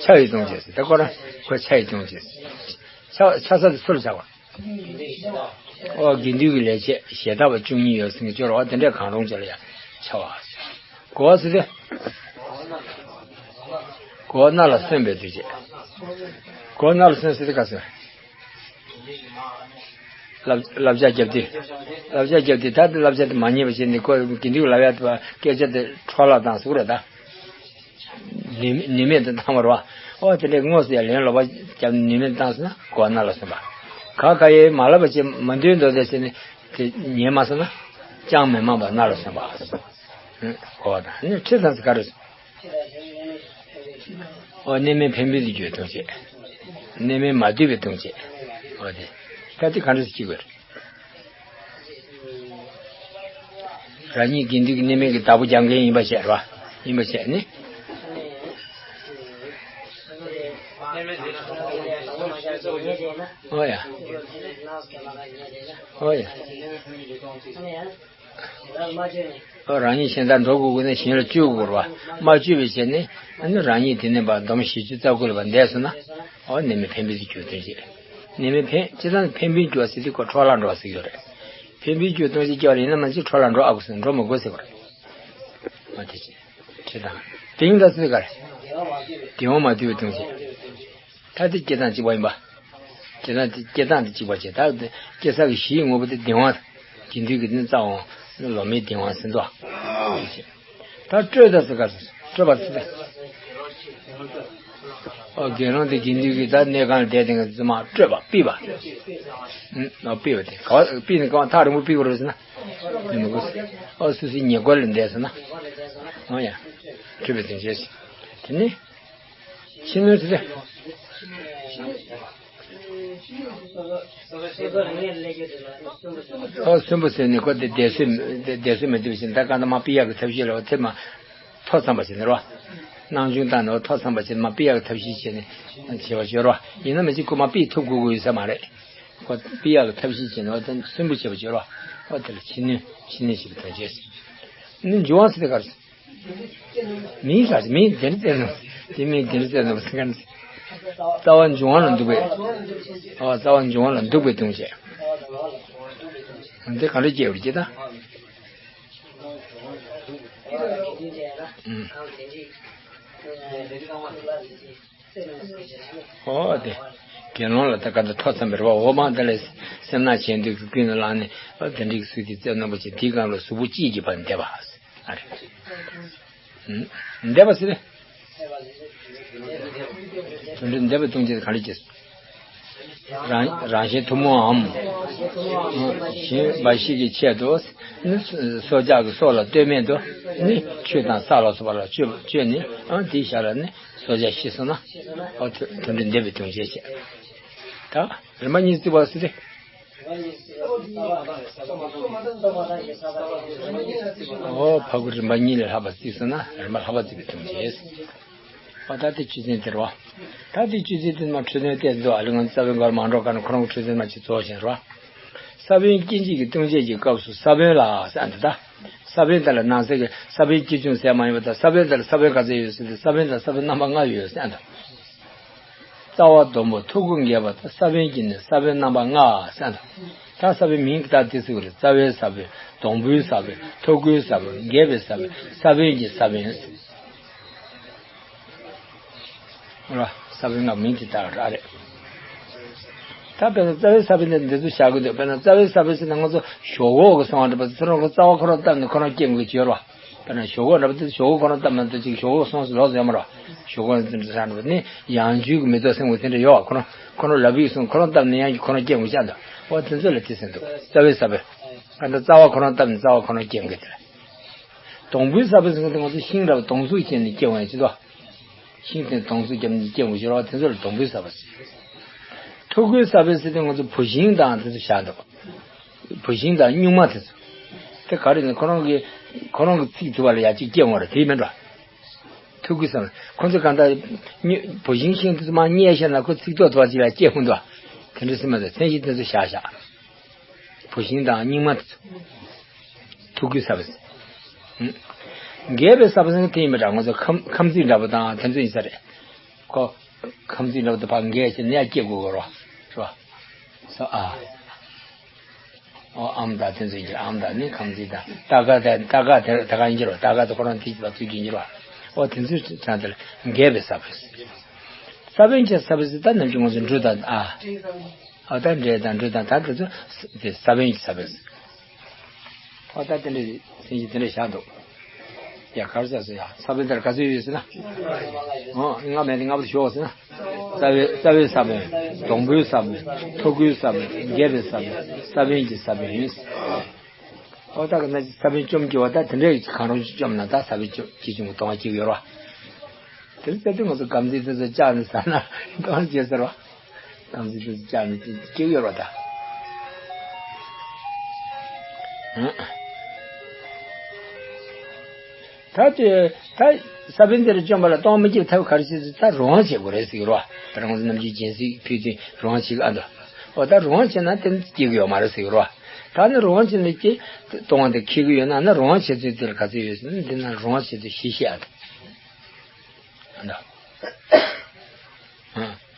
ཆགས་པའི་ལྟུང་བྱེད་ཟེར་ད་ཁོ་རང་ཁོ་ཆགས་པའི་ལྟུང་བྱེད་ཟེར། ཆགས་ཆགས་ས་དེ་སུ་ལ་ཆགས་པ། ཨོ་དགེ་འདུན་གྱི་ལས་བྱེད་ཞལ་ལྟ་བ་བཅུ་གཉིས་ཡོད་ཟེར་གྱི་སྦྱོར་བ་དེ་འདྲས་གང་རུང་ཅིག་ལ་ཡང་ཆགས་པ་ཟེར། གོ་བ་ཟེར་ཏེ། གོ་བ་རྣ་ལ་སོན་པའི་དུས་བྱས། གོ་བ་རྣ་ལ་སོན་ཟེར་དུས་ག་ཟེར། བསླབ་བསླབ་བྱ་རྒྱབ་དུས། བསླབ་བྱ་རྒྱབ་དུས་ད་དུ་བསླབ་བྱ་དེ་མ་ཉན་པ་བྱས་ནས་ཁོ་དགེ་འདུན་ལབ་ཡ་དེ་བ་སྐད་ཆ་དེ་འཕྲོ་བརླག་བཏང་ཟེར་རེད་ད། ནུས་ནུས་མེད་དུ་བཏང་བ་རེད་བ། ཨོ་དེ་འདྲའི་དངོས་སུ་ཡང་ལན་ལོག་པ་རྒྱབ་ནས་ནུས་མེད་བཏང་ཟེར་ན་གོ་བ་རྣ་ལ་སོན་པ། ག་ག་ཡེ་མ་ལབ་པ་བྱས་མ་འདོན་མདོག་བྱས་བྱས་ནས་དེ་ཉན་མ་སོང་ན་ཅང་མི་སྨྲ་བ་རྣ་ལ་སོན་པ། གོ་བ་དང་ནི་ཁྲིད་དང་ཟེར་ག་རེ། ཨོ་གནས་མལ་འཕེན་པའི་དུས་ཀྱི་ལྟུང་བྱེད། གནས་མལ་མ་བསྡུས་པའི་ལྟུང་བྱེད། ཨོ་དེ། ད་དེ་གང་འདྲ་ཞིག་གཅིག་པར། རང་ཉིད་དགེ་འདུན་གྱི་གནས་མལ་གྱི་བདག་པོ་རྒྱག་མཁན་ཡིན་པ་བཤད་རོ། ཡིན་པ་བཤད་ནི། ཨོ་ཡ། ཨོ་ཡ། ཨོ་རང་ཉིད་གཞན་དག་འགྲོ་དགོས་དགོས་ན་གཞན་ལ་བཅོལ་དགོས་རེད་བ། མ་བཅོལ་བའི་ཆ་ནས་ཨ་ནི་རང་ཉིད་དེ་ནས་ཕར་སྡོམ་བཞི་བཅུ་རྩ་དགུ་ལ་ཕར་འདས་སོང་ན། ཨོ་གནས་མལ་འཕེན་པའི་དུས་ཀྱི་ལྟུང་བྱེད། གནས་མལ་འཕེན་སྤྱིར་བཏང་འཕེན་པའི་རྒྱུ་བ་ཟེར་དུས་ཁོ་འཕྲོ་བརླག་འགྲོ་བ་ཟེར་གྱི་ཡོད་རེད། འཕེན་པའི་རྒྱུ་ལྟུང་བྱེད་སྐྱེ་བ་ཡིན་ན་མ་གཞི་འཕྲོ་བརླག་འགྲོ་ཨ་དགོས་ཟེར་འགྲོ་མི་དགོས་ཟེར་བ་རེད། ཨོ་དེ་བྱེད། ཁྲིད་དང་། དེང་ད་ཚོད་ག་རེ། དེ་འོང་མ་བསྡུས་པའི་ལྟུང་བྱེད། ད་དེ་སྐྱེ་སྟངས་གཅིག་པ་ཡིན་པ། སྐྱེ་སྟངས་དེ་སྐྱེ་སྟངས་དེ་གཅིག་པ་བྱེད་ད་དེ་སྐྱེ་ས་གི་གཞིའི་དངོས་པོ་དེ་བདེན་དབང་། དགེ་འདུན་གྱི་ནི་རྩ་དབང་ལོ་མའི་བདེན་དབང་ཟིན་ཏོ། ད་སྤྲོས་ད་ཟེར་ག་ཟེར་སྤྲོས་པ་ཟེར་ཏེ། ཨོ་དགེ་སློང་དེ་དགེ་འདུན་གྱི་ད་གནས་ཁང་ལ་བསྡད་དེ་ང་ཚོ་མ་སྤྲོས་པ་ཕུད་པ། ཨོ་ཕུད་པ་དེ་ག་བ་ཕུད་ནས་ག་བ་ཐག་རིང་པོ་ཕུད་དགོས་རེད་ཟེར་ན། ཕུད་མི་དགོས་ཟེར། ཨོ་སོ་སོའི་ཉེ་འཁོར་ལ་བསྡད་ཟེར་ན། ཨོ་ཡ། ཁྲིད་པའི་དོན་བྱེད་ཟེར། དེ་ནི། ཕྱི་སྣོད་དེ། ཨོ་གསོན་པོ་ཟེར་ནས་ཁོ་དེ་བསྡད་སྲོལ་བསྡད་སྲོལ་མི་འདུག་ཕྱིན་ད་ག་ན་མ་ཕུད་ཡག་གི་ཐབས་ཤེས་ལ་དེ་མ་ཐོ་འཚམ་པ་ཞིག་ནི་རོ། སྣང་ཆུང་བཏང་ནས་ཐོ་འཚམ་པ་ཞིག་མ་ཕུད་ཡག་གི་ཐབས་ཤེས་བྱས་ནས་བྱེད་པ་བྱོས་རོ། ཡིན་ན་མི་གཅིག་ཁོ་མ་ཕུད་ཐུབ་དགོས་དགོས་ཡོད་ས་མ་རེད། ཁོ་ཕུད་ཡག་གི་ཐབས་ཤེས་བྱས་ནས་འོ་དེ་གསོན་པོ་བྱེད་པ་བྱོས་རོ། འོ་དེ་ལ་ཕྱི་སྣོད་ཕྱི་སྣོད་ཞེས་པའི་དོན་བྱས། ནི་འབྱུང་བ་ཟེར་དེ་ག་རེ། མིང་ག་རེ་མིང་དེ་འདྲ་བཙལ་ནོ། དེ་མིང་དེ་འདྲ་བཙལ་ནོ་ཟེར་ག་ནི། རྩ་བ་འབྱུང་བ་ལ་འདུག་པས། ཨོ་རྩ་བ་འབྱུང་བ་ལ་འདུག་པའི་ལྟུང་བྱེད། འདི་ག་འདྲ་སྐྱེ་བར་སྐྱེ་ད། ཨུམ། ཨོ་དེ། དགེ་སློང་ལ་ད་ག་ད་ཐོ་འཚམ་པའི་རེ་བ་འོ་མ་དེ་ལས་སེམས་ནག་ཆེན་འདུས་ཀྱི་ཀུན་ནས་བསླངས་ནས་ཨོ་དེ་འདྲའི་གི་སུས་དེ་བཙལ་ནོ་པ་ཅིག་དེའི་སྒང་ལ་གཟུགས་པོ་གཅིག་གིས་ཕར་འདེབས་པ། ཨ་རེ། འདེབས་པ་ཟེར། དོན་འདི་འདེབས་པའི་ལྟུང་བྱེད་གང་རེད་ཅེས། རང་རང་གཞན་ཐུན་མོང་ངམ། གཞན་འབའ་ཞིག་གི་ཆེད་དུ་ནི་སྲོག་ཆགས་ཀྱི་སྲོག་ལ་ལྟོས་མེད་དུ་ནི་ཆོས་དང་ས་ལ་སོགས་པ་ལ་སྤྱོད་སྤྱོད་ནས་ཨང་དེའི་ཞར་ལ་ནི་སྲོག་ཆགས་ཤི་སོང་ན་ཨོ་དོན་འདི་འདེབས་པའི་ལྟུང་བྱེད་ཅེས། ད་རིམ་པ་གཉིས་བརྩིགས་པ་ཟེར་ཏེ། ཨོ་ཕ་གུ་རིམ་པ་གཉིས་ལས་ལྷག་པ་བརྩིགས་སོང་ན་རིམ་པ་ལྷག་པ་བརྩིགས་པའི་ལྟུང་བྱེད། ཨོ་ད་དེ་ཆོས་ཚན་དེ་རེད་བ། ད་དེ་ཆོས་ཚན་དེ་མ་འཕྲོས་དོན་བལྟས་འདུག་ཨ་ལི་ང་རྩ་བའི་འགར་མ་འགྲོ་ག་ནས་ཁོ་རང་གི་འཕྲོས་དོན་མ་ཅིག་རྫོགས་བཞིན་རེད་བ། ས་བོན་སྐྱེ་མཆེད་ཀྱི་ལྟུང་བྱེད་ཀྱི་སྐབས་སུ་ས་བོན་ལ་ཟེར་འདུག་ད། ས་བོན་དེ་ལ་ནང་གསེས་ཀྱི་ས་བོན་སྐྱེ་ཆུང་ཟེར་མ་ཡིན་པ་དང་ས་བོན་དེ་ལ་ས་བོན་ག་ཚོད་ཡོད་ཟེར་ཏེ་ས་བོན་དེ་ལ་ས་བོན་རྣམ་པ་ལྔ་ཡོད་ཟེར་འདུག་རྩ་བ་སྡོང་པོ་ཐུར་ཁུ་འགེལ་བ་དང་ས་བོན་གྱི་ནི་ས་བོན་རྣམ་པ་ལྔ་ཟེར་འདུག་ད་ས་བོན་མིང་གི་ད་དེ་ཟེར་བ་རེད། རྩ་བའི་ས་བོན། སྡོང་པོའི་ས་བོན། ཐུར་ཁུའི་ས་བོན། འགེལ་བའི་ས་བོན། ས་བོན་གྱི་ས་བོན། ར། ས་བོན་ལྔ་མིང་དེ་ལྟར་ར་རེད། ད་དཔེར་ན་རྩ་བའི་ས་བོན་དེ་འདི་ཚོ་བཞག་གི་འདུག་དཔེར་ན་རྩ་བའི་ས་བོན་ཟེར་ན་ང་ཚོ་ཞོག་ཁོག་གི་སོང་བ་འདྲ་པོ་ཚེ་རོང་གི་རྩ་བ་ཁོ་རང་བཏབ་ནས་ཁོ་རང་སྐྱེ་དགོས་ཀྱི་ཡོད་ར། དཔེར་ན་ཞོག་ཁོག་འདྲ་པོ་དེ་ཞོག་ཁོག་ཁོ་རང་བཏབ་ན་དེ་ཅིག་ཞོག་ཁོག་སོང་ཟེར་ལོག་ཟེར་མ་ར། ཞོག་ཁོག་དེ་འདྲ་ས་འདྲ་པོ་ནི་ཡང་འཇུག་གི་མེ་ཏོག་སེང་བོ་དེ་འདྲ་ཡོད་བ། ཁོ་རང་ཁོ་རང་ལབ་ཡིག་སོང་ཁོ་རང་བཏབ་ནས་ཡང་ཁོ་རང་སྐྱེ་དགོས་ཀྱི་འདུག་འོ་དེ་ཚོ་ལ་དེ་ཟེར་འདུག་རྩ་བའི་ས་བོན། ད་རྩ་བ་ཁོ་རང་བཏབ་ནས་རྩ་བ་ཁོ་རང་སྐྱེ་དགོས་དེ་ར། སྡོང་པོའི་ས་བོན་ཟེར་མཁན་དེ་ང་ཚོ་ཤིང་འདྲ་བ་སྡོང་ཚུགས་བྱས་ནས་སྐྱེ་འོང་ཡ་ཅི་དོ། ཤིང་དེ་སྡོང་ཚུགས་བརྒྱབ་ནས་སྐྱེ་འོང་ཞེས་ར་བ་དེ་ཚོ་ལ་སྡོང་པོའི་ས་བོན་ཟེར། ཐུར་ཁུའི་ས་བོན་ཟེར་དེ་ང་ཚོ་བུད་ཤིང་དང་དེ་ཚོ་བཞག་འདུག་བུད་ཤིང་དང་སྨྱུག་མ་དེ་ཚོ། དེ་ག་རེ་ནི་ཁོ་རང་གི་ཁོ་རང་གི་ཚིག་ཐུབ་པ་ལ་ཡ་གཅིག་སྐྱེ་འོང་ར་དེ་མིན་འགྲོ། ཐུར་ཁུའི་ས་བོན་ཁོ་ཚོ་གང་ལྟར་སྨྱུ་བུད་ཤིང་ཤིང་དེ་ཚོ་མར་བསྙལ་བཞག་ན་ཁོ་ཚིག་ཐོག་ཐུབ་པ་ཅིག་ལ་སྐྱེ་འོང་འདུག་དེ་འདྲ་སེ་མ་ཟད་མཚན་གཞི་དེ་ཚོ་བཞག་བཞག་བུད་ཤིང་དང་སྨྱུག་མ་དེ་ཚོ། ཐུར་ཁུའི་ས་བོན་ཟེར། འགས་པའི་ས་བོན་ཟེར་དེ་ཡིན་པ་འདྲ་ང་ཚོ་ཁམ་ཁམ་ཚིག་འདྲ་པོ་དང་དེ་ཚོ་ཡིན་ས་རེད། ཁོ། ཁམ་ཚིག་འདྲ་པོ་དེ་ཕར་འགས་བྱས་ནས་ཡར་སྐྱེ་དགོས་ཀྱི་རེད་བ། ས་ཨ། ཨོ་ཨམ་དང་དེ་ཚོ་ཡིན་གྱི་རེད། ཨམ་དང་ནི་ཁམ་ཚིག་དང་ཏ་ག་དེ་ཏ་ག་དེ་ཏ་ག་ཡིན་གྱི་རེད་བ། ཏ་ག་དེ་ཁོ་རང་དེ་ཕར་ཚུར་གྱི་ཡིན་གྱི་རེད་བ། ཨོ་དེ་ཚོའི་གྲངས་དེ་ལ་རྒས་པའི་ས་བོན། ས་བོན་གྱི་ས་བོན་ཟེར་ད་ནམ་རྒྱུན་ང་ཚོ་འབྲུ་དང་ཨ། ཨོ་ད་འབྲས་དང་འབྲུ་དང་ད་དེ་ཚོ་དེ་ས་བོན་གྱི་ས་བོན་ཟེར། ཨོ་ད་དེ་འདྲའི་སེམས་ཀྱི་དེ་འདྲ་བཞག་འདུག་ཡ་གར་ས་སོ་ཡ་ས་བོན་དེར་ག་ཚོད་ཡོད་ཟེར་ན། ཨོ་ལྔ་མེད་དེ་ལྔ་པོ་ཞོག་ཟེར་ན། རྩ་བའི་རྩ་བའི་ས་བོན། སྡོང་པོའི་ས་བོན། ཐོག་ཁུའི་ས་བོན། རྒས་པའི་ས་བོན། ས་བོན་གྱི་ས་བོན། ཨོ་ད་ག་ན་ས་བོན་བཅོམ་གྱི་བ་ད་དེ་འདྲའི་གང་རུང་བཅོམ་ན་ད་ས་བོན་བཅོམ་གྱི་བྱུང་གཏོང་བ་གཅིག་ཡོད་ར། དེ་ལ་ཙེ་དུས་ང་ཚོ་སྒམ་ཚིག་དེ་ཚོ་བཅག་ནས་ཟ་ན་གཏོང་བ་བྱེད་ཟེར་བ། སྒམ་ཚིག་དེ་ཚོ་བཅག་ནས་གཅིག་ཡོད་ར་ད། ད་དེ་ད་ས་བོན་དེ་ལ་བཅོམ་པ་ལ་གཏོང་མི་བྱེད་ཐབས་ག་རེ་བྱེད་ད་རང་དབང་བྱེད་དགོས་རེད་ཟེར་གྱི་ར། ད་རང་ཚོ་ནམ་རྒྱུན་སྦྱིན་སྲེག་ཕུལ་དུས་རང་དབང་བྱེད་ཀྱི་ཨ་འདུག་ཨོ་ད་རང་དབང་བྱས་ན་དེ་སྐྱེ་གི་ཡོད་མ་རེད་ཟེར་གྱི་ར། ད་ནི་རང་དབང་བྱས་ནས་ཀྱི་གཏོང་བ་དེ་འཁེལ་གི་ཡོད་ན་ནི་རང་དབང་བྱེད་ཚུལ་དེ་ལ་ག་ཚོད་ཡོད་ཟེར་ན་འདི་ན་རང་དབང་བྱེད་ཚུལ་བཞི་བཤད་ཨ་འདུག་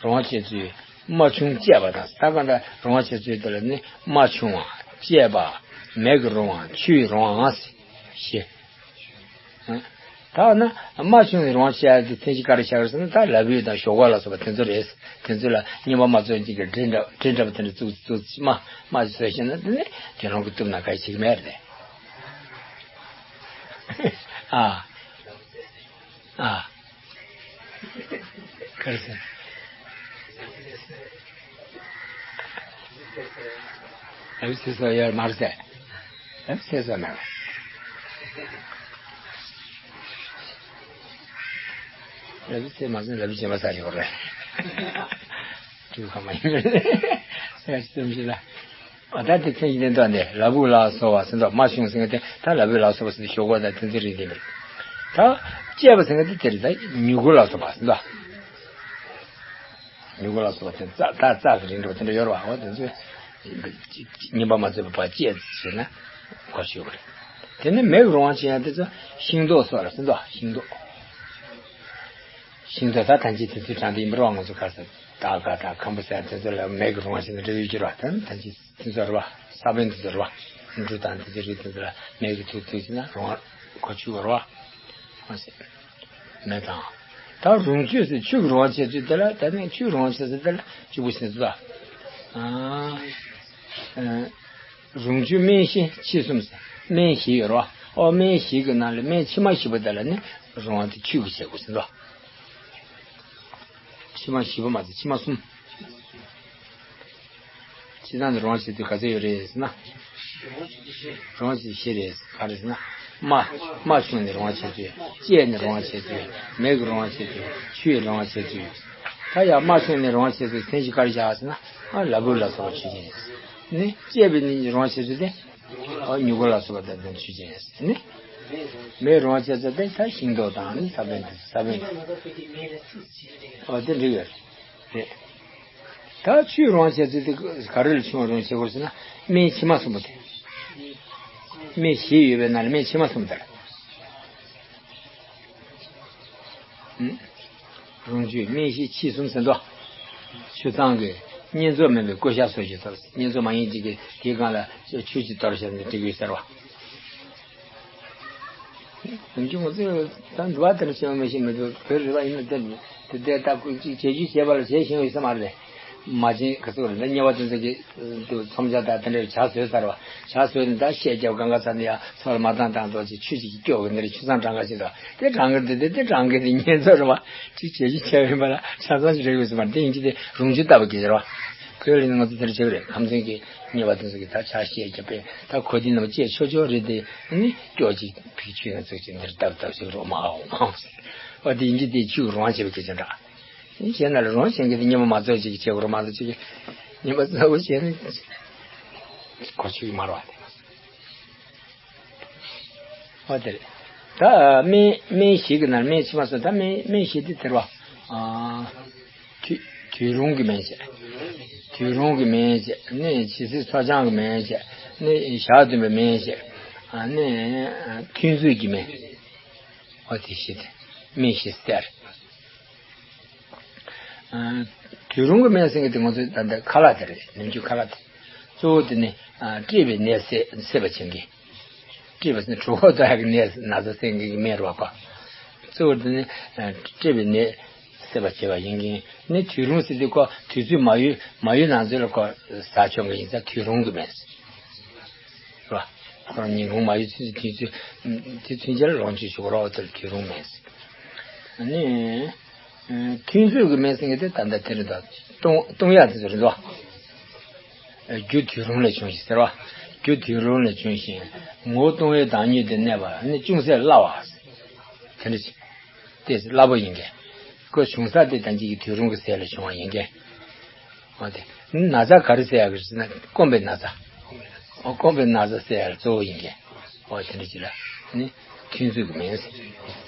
རང་དབང་བྱེད་ཚུལ་རྨ་ཆུང་བཅད་པ་དང་ད་ག་ད་རང་དབང་བྱེད་ཚུལ་དེ་ལ་ནི་རྨ་ཆུང་བ་བཅད་པ་མེ་གི་རང་དབང་ཆུའི་རང་དབང་ཞེས། ད་ན་རྨ་ཆུང་ནས་རང་དབང་བྱེད་ཡ་དེ་མཚན་གཞི་ག་རེ་བཞག་རེད་ཟེར་ན་ད་ལ་ཕུག་དང་ཞོག་ཁོག་ལ་སོགས་པ་དེ་ཚོ་རེད། དེ་ཚོ་ལ་རྔན་པ་མ་བཙོས་ཅིག་གི་གྲི་འདྲ་གྲི་འདྲ་པོ་དེ་འདྲ་བཙུགས་བཙུགས་རྨ་རྨ་བཟོས་ཤེས་ན་དེ་ནི་དེ་རང་གི་གཏུབ་ན་ག་ཞིག་མེད་རེད། ཨ། ཨ། ག་རེ་ཟེར། ཨ་བི་སེ་སོ་ཡར་མར་ཟེར། ཨ་བི་སེ་སོ་ན། ཨ་བི་སེ་མ་ཟེར་ཨ་བི་སེ་མ་ཟེར་ཡོད་རེད། ཅུ་ཁ་མ་ཡིན་རེད། ཨ་བི་སེ་མ་ཟེར་ལ། ཨ་ད་དེ་མཚན་གཞི་དེ་འདྲ་ནས་ལ་ཕུག་ལ་སོགས་པ་ཟེར་འདུག་རྨ་ཆུང་ཟེར་མཁན་དེ་ད་ལ་ཕུག་ལ་སོགས་པ་ཟེར་ཞོག་ཁོག་དང་དེ་ཚོའི་རིགས་དེ་མིན། ད་བཅད་པ་ཟེར་མཁན་དེ་དེ་རེད་ད་མྱུ་གུ་ལ་སོགས་པ་ཟེར་འདུག་མྱུ་གུ་ལ་སོགས་པ་དེ་རྩ་ད་རྩ་གི་རིགས་འདྲ་པོ་དེ་འདྲ་ཡོད་རེད་བ། འོ་དེ་ཚོས་རྔན་པ་མ་བཙོས་པ་ཕར་བཅད་ཟེར་ན་གོ་ཆོད་པ་རེད། དེ་ནས་མེ་གི་རང་དབང་བྱེད་ཡ་དེ་ཚོ་ཤིང་ཏོག་སོགས་ལ་ཟེར་འདུག་ཤིང་ཏོག་ཤིང་ཏོག་ད་ཐམས་ཅད་དེ་ཚོའི་གྲངས་དེ་ཡིན་པ་རེད་བ། ང་ཚོ་ག་ས་ད་ག་ད་ཁམ་བུ་ཟེར་དེ་ཚོ་ལ་མེ་གི་རང་དབང་བྱེད་ན་འབྲས་བུ་འགྱུར་བ་དང་ཐམས་ཅད་དེ་ཚོ་རེད་བ། ས་བོན་དེ་ཚོ་རེད་བ། འབྲུ་དང་དེ་ཚོའི་རིགས་དེ་ཚོ་ལ་མེ་གི་དུག་དུག་བྱས་ན་རང་དབང་གོ་ཆོད་པ་རེད་བ། མེ་དང་། ད་རུང་ཆུ་ཟེར་ཆུ་གི་རང་དབང་བྱེད་ཚུལ་དེ་ལ་ད་ནི་ཆུ་རང་དབང་བྱེད་ཚུལ་དེ་ལ་གཅིག་པུ་ཟེར་ཚུལ་ལ། ཨ། རུང་ཆུ་སྨན་བཞི་ཕྱེད་གསུམ་ཟེར། སྨན་བཞི་ཡོད་རེད་བ། ཨོ་སྨན་བཞི་གི་ནང་ལ་སྨན་ཕྱི་མ་བཞི་པོ་དེ་ལ་ནི་རང་དབང་དེ་ཆུ་གིས་བྱེད་དགོས་ཟེར་འདུག་ཕྱི་མ་བཞི་པོ་མ་ཟད་ཕྱི་མ་གསུམ། ཕྱི་ནང་དུ་རང་དབང་བྱེད་ཚུལ་ག་ཚོད་ཡོད་རེད་ཟེར་ན། རང་དབང་བྱེད་ཚུལ་བཞི་རེད། ག་རེ་ཟེར་ན། རྨ། རྨ་ཆུང་ནས་རང་དབང་བྱེད་ཚུལ། བཅད་ནས་རང་དབང་བྱེད་ཚུལ། མེ་གི་རང་དབང་བྱེད་ཚུལ། ཆུ་ཡི་རང་དབང་བྱེད་ཚུལ། ད་ཡང་རྨ་ཆུང་ནས་རང་དབང་བྱེད་ཚུལ་མཚན་གཞི་ག་རེ་བཞག་ཟེར་ན། ཨ་ལ་ཕུག་ལ་སོགས་པ་ཆུ་ཆེན་རེད། ནི་བཅད་པའི་ནི་རང་དབང་བྱེད་ཚུལ་དེ། ཨ་མྱུ་གུ་ལ་སོགས་པ་དེ་ཚོ་ཆུ་ཆེན་རེད། ནི་མེ་རང་དབང་བྱེད་ཚུལ་དེ་ད་ཤིང་ཏོག་དང་ནི་ས་བོན་དེ་ས་བོན། ཨོ་དེ་འགྲིག་ཡོད་རེད། ད་ཆུའི་རང་དབང་བྱེད་ཚུལ་དེ་ག་རེ་ལ་ཆུ་རང་དབང་བྱེད་དགོས་ཟེར་ན་སྨན་ཕྱི་མ་གསུམ་པོ་དེ། སྨན་བཞི་ཡོད་པའི་ནང་ལ་སྨན་ཕྱི་མ་གསུམ་དེ་ལ། རུང་ཆུ་སྨན་བཞི་ཕྱེད་གསུམ་ཟེར་འདུག་ཆུ་གཙང་གི་བསྙེན་རྫོགས་མིན་པའི་བསྐོལ་བཞག་སོགས་ཀྱིས་གཏོར། བསྙེན་རྫོགས་མ་ཡིན་ཅིག་གིས་དེའི་སྒང་ལ་ཆུ་ཅིག་གཏོར་བཞག་ནས་འགྲིག་ཡོད་ཟེར་བ། ནམ་རྒྱུན་ང་ཚོས་ད་འདུལ་བ་དེ་འདྲ་བྱེད་པ་མི་ཤེས་མི་འདུག་བོད་རེད་པ་ཡིན་ན་དེ་དེ་དེ་ལྟ་སྐུ་ཅིག་བྱེད་རྒྱུ་བྱེད་པ་ལ་བྱེད་བཞིན་ཡོད་ས་མ་རེད། མ་བྱིན་ག་ཚོད་རེད་ད་ཉེས་པ་དེ་ཚོ་གི་འདུག་ཚོམ་བྱ་དང་དེ་འདྲའི་ཇ་བཟོས་ཚར་བ་ཇ་བཟོས་ནས་ད་ཤད་རྒྱབ་གང་ག་ཚར་ནས་ཡང་ཚོ་ལ་མ་བཏང་བཏང་འདུག་ཅིག་ཆུ་ཅིག་གིས་སྐྱོག་གི་འདི་རེད་ཆུ་གཙང་གྲང་ག་ཞིག་འདུག་དེ་གྲང་གི་འདི་དེ་དེ་གྲང་གི་འདི་ཉེས་ཚོ་རེད་པ་ཅིག་བྱེད་རྒྱུ་བྱས་པ་ཡིན་པ་ལ་ཆ་ཚང་ཞིག་རེད་ཡོད་ས་མ་རེད། དེ་ཡིན་གྱི་དེ་རུང་ཆུ་ལྟ་བུ་གི་ཟེར་བ་བོད་ལ་ཡིན་ན་ང་ཚོ་དེ་འདྲ་བྱེད་གི་རེད། ཁམས་ཚན་གི་ཉེས་པ་དེ་ཚོ་གིས་ད་ཇ་ཤད་རྒྱབ་པས་ད་གོ་དེ་ནམ་བཅད་ཆོག་ཆོག་རེད། དེ་ནི་སྐྱོག་ཅིག་ཕིག་ཆུ་ཡང་ཚོད་ཅིག་འདིར་ལྟ་བུ་ལྟ་བུ་ཞིག་རོགས་མ་འོང་མ་འོང་ཟེར་བ་དེ་ཡིན་གྱི་དེ་ཆུ་རང་བྱེད་པའི་སྐད་ཆ་འདྲ། བྱས་ན་ལ་རང་བྱེད་མཁན་དེ་ཉེས་པ་མ་རྫོགས་ཅིག་བྱེད་དགོས་རེད་མ་གཏོགས་ཅིག་ཉེས་པ་རྫོགས་པོ་བྱས་ན་གོ་ཆོད་ཀྱི་མ་རེད་བ་དེ། ཨོ་དེ་རེད། ད་སྨན་སྨན་བཞི་གི་ནང་སྨན་ཕྱི་མ་གསུམ་ད་སྨན་སྨན་བཞི་དེ་དེ་རེད་བ། ཨ། དུས་དུས་རུང་གི་སྨན་བྱས། དུས་རུང་གི་སྨན་བྱས་ནི་ཇི་སྲིད་འཚོ་སྦྱང་གི་སྨན་བྱས་ནི་ཞག་བདུན་པའི་སྨན་བྱས། ཨ་ནི་ཐུན་རྫོགས་ཀྱི་སྨན། ཨོ་དེ་བཞི་དེ་སྨན་བཞི་ཟེར། ཨ། དུས་རུང་གི་སྨན་ཟེར་མཁན་དེ་ང་ཚོའི་ད་ལྟ་ཁ་ལག་དེ་རེད། ནམ་རྒྱུན་ཁ་ལག་དེ། གཙོ་བོ་དེ་ནི་ཨ་བཀྲེས་པའི་ནད་སེལ་སེལ་བ་བྱེད་མཁན། བཀྲེས་པ་ཟེར་ན་གྲོད་ཁོག་ལྟ་ཡག་གི་ནད་ན་ཚ་སེལ་མཁན་གྱི་སྨན་རེད་བ་ཁོ། གཙོ་བོ་དེ་ནི་ཨ་བཀྲེས་པའི་ནད་སེལ་བར་བྱེད་པ་ཡིན་གྱི། ནི་དུས་རུང་ཟེར་དུས་ཁོ་དུས་ཚོད་མ་ཡོལ་མ་ཡོལ་ནང་ཚུད་ལ་ཁོ་ཟ་ཆོག་གི་ཡིན་ཙང་དུས་རུང་གི་སྨན་ཟེར་བ། ཁོ་རང་ཉིན་གུང་མ་ཡོལ་ཚུན་ཆད་དུས་ཚོད་དེ་ཚུན་ཆད་ལ་རོང་ཆུ་ཞུ་རོགས་དེར་དུས་རུང་སྨན་ཟེར། ནི་ཐུན་ཚོད་ཀྱི་སྨན་ཟེར་མཁན་དེ་ད་ལྟ་དེ་རེད་ད། བཏུང་བཏུང་ཡག་དེ་ཚོ་རེད་དོ། རྒྱུ་དུས་རུང་ལས་བྱུང་ཞིང་ཟེར་བ། རྒྱུ་དུས་རུང་ལས་བྱུང་ཞིང་། ངོ་བཏུང་བའི་བདག་ཉིད་དུ་གནས་པ་ནི་ཅུང་ཟད་སླ་བ། དེ་འདྲ་ཞིག་དེ་སླ་པོ་ཡིན་གྱི། ཁོ་བྱུང་ས་དེ་ད་གཅིག་གི་དུས་རུང་གི་ཟས་ལས་བྱུང་བ་ཡིན་གྱི། འོ་དེ། ན་ཚ་ག་རེ་སེལ་ཡག་གི་ཟེར་ན་སྐོམ་པའི་ན་ཚ། འོ་སྐོམ་པའི་ན་ཚ་སེལ་ཡག་གཙོ་བོ་ཡིན་གྱི། འོ་དེ་འདྲ་ཅིག་ལ་ནི་ཐུན་ཚོད་ཀྱི་སྨན་ཟེར།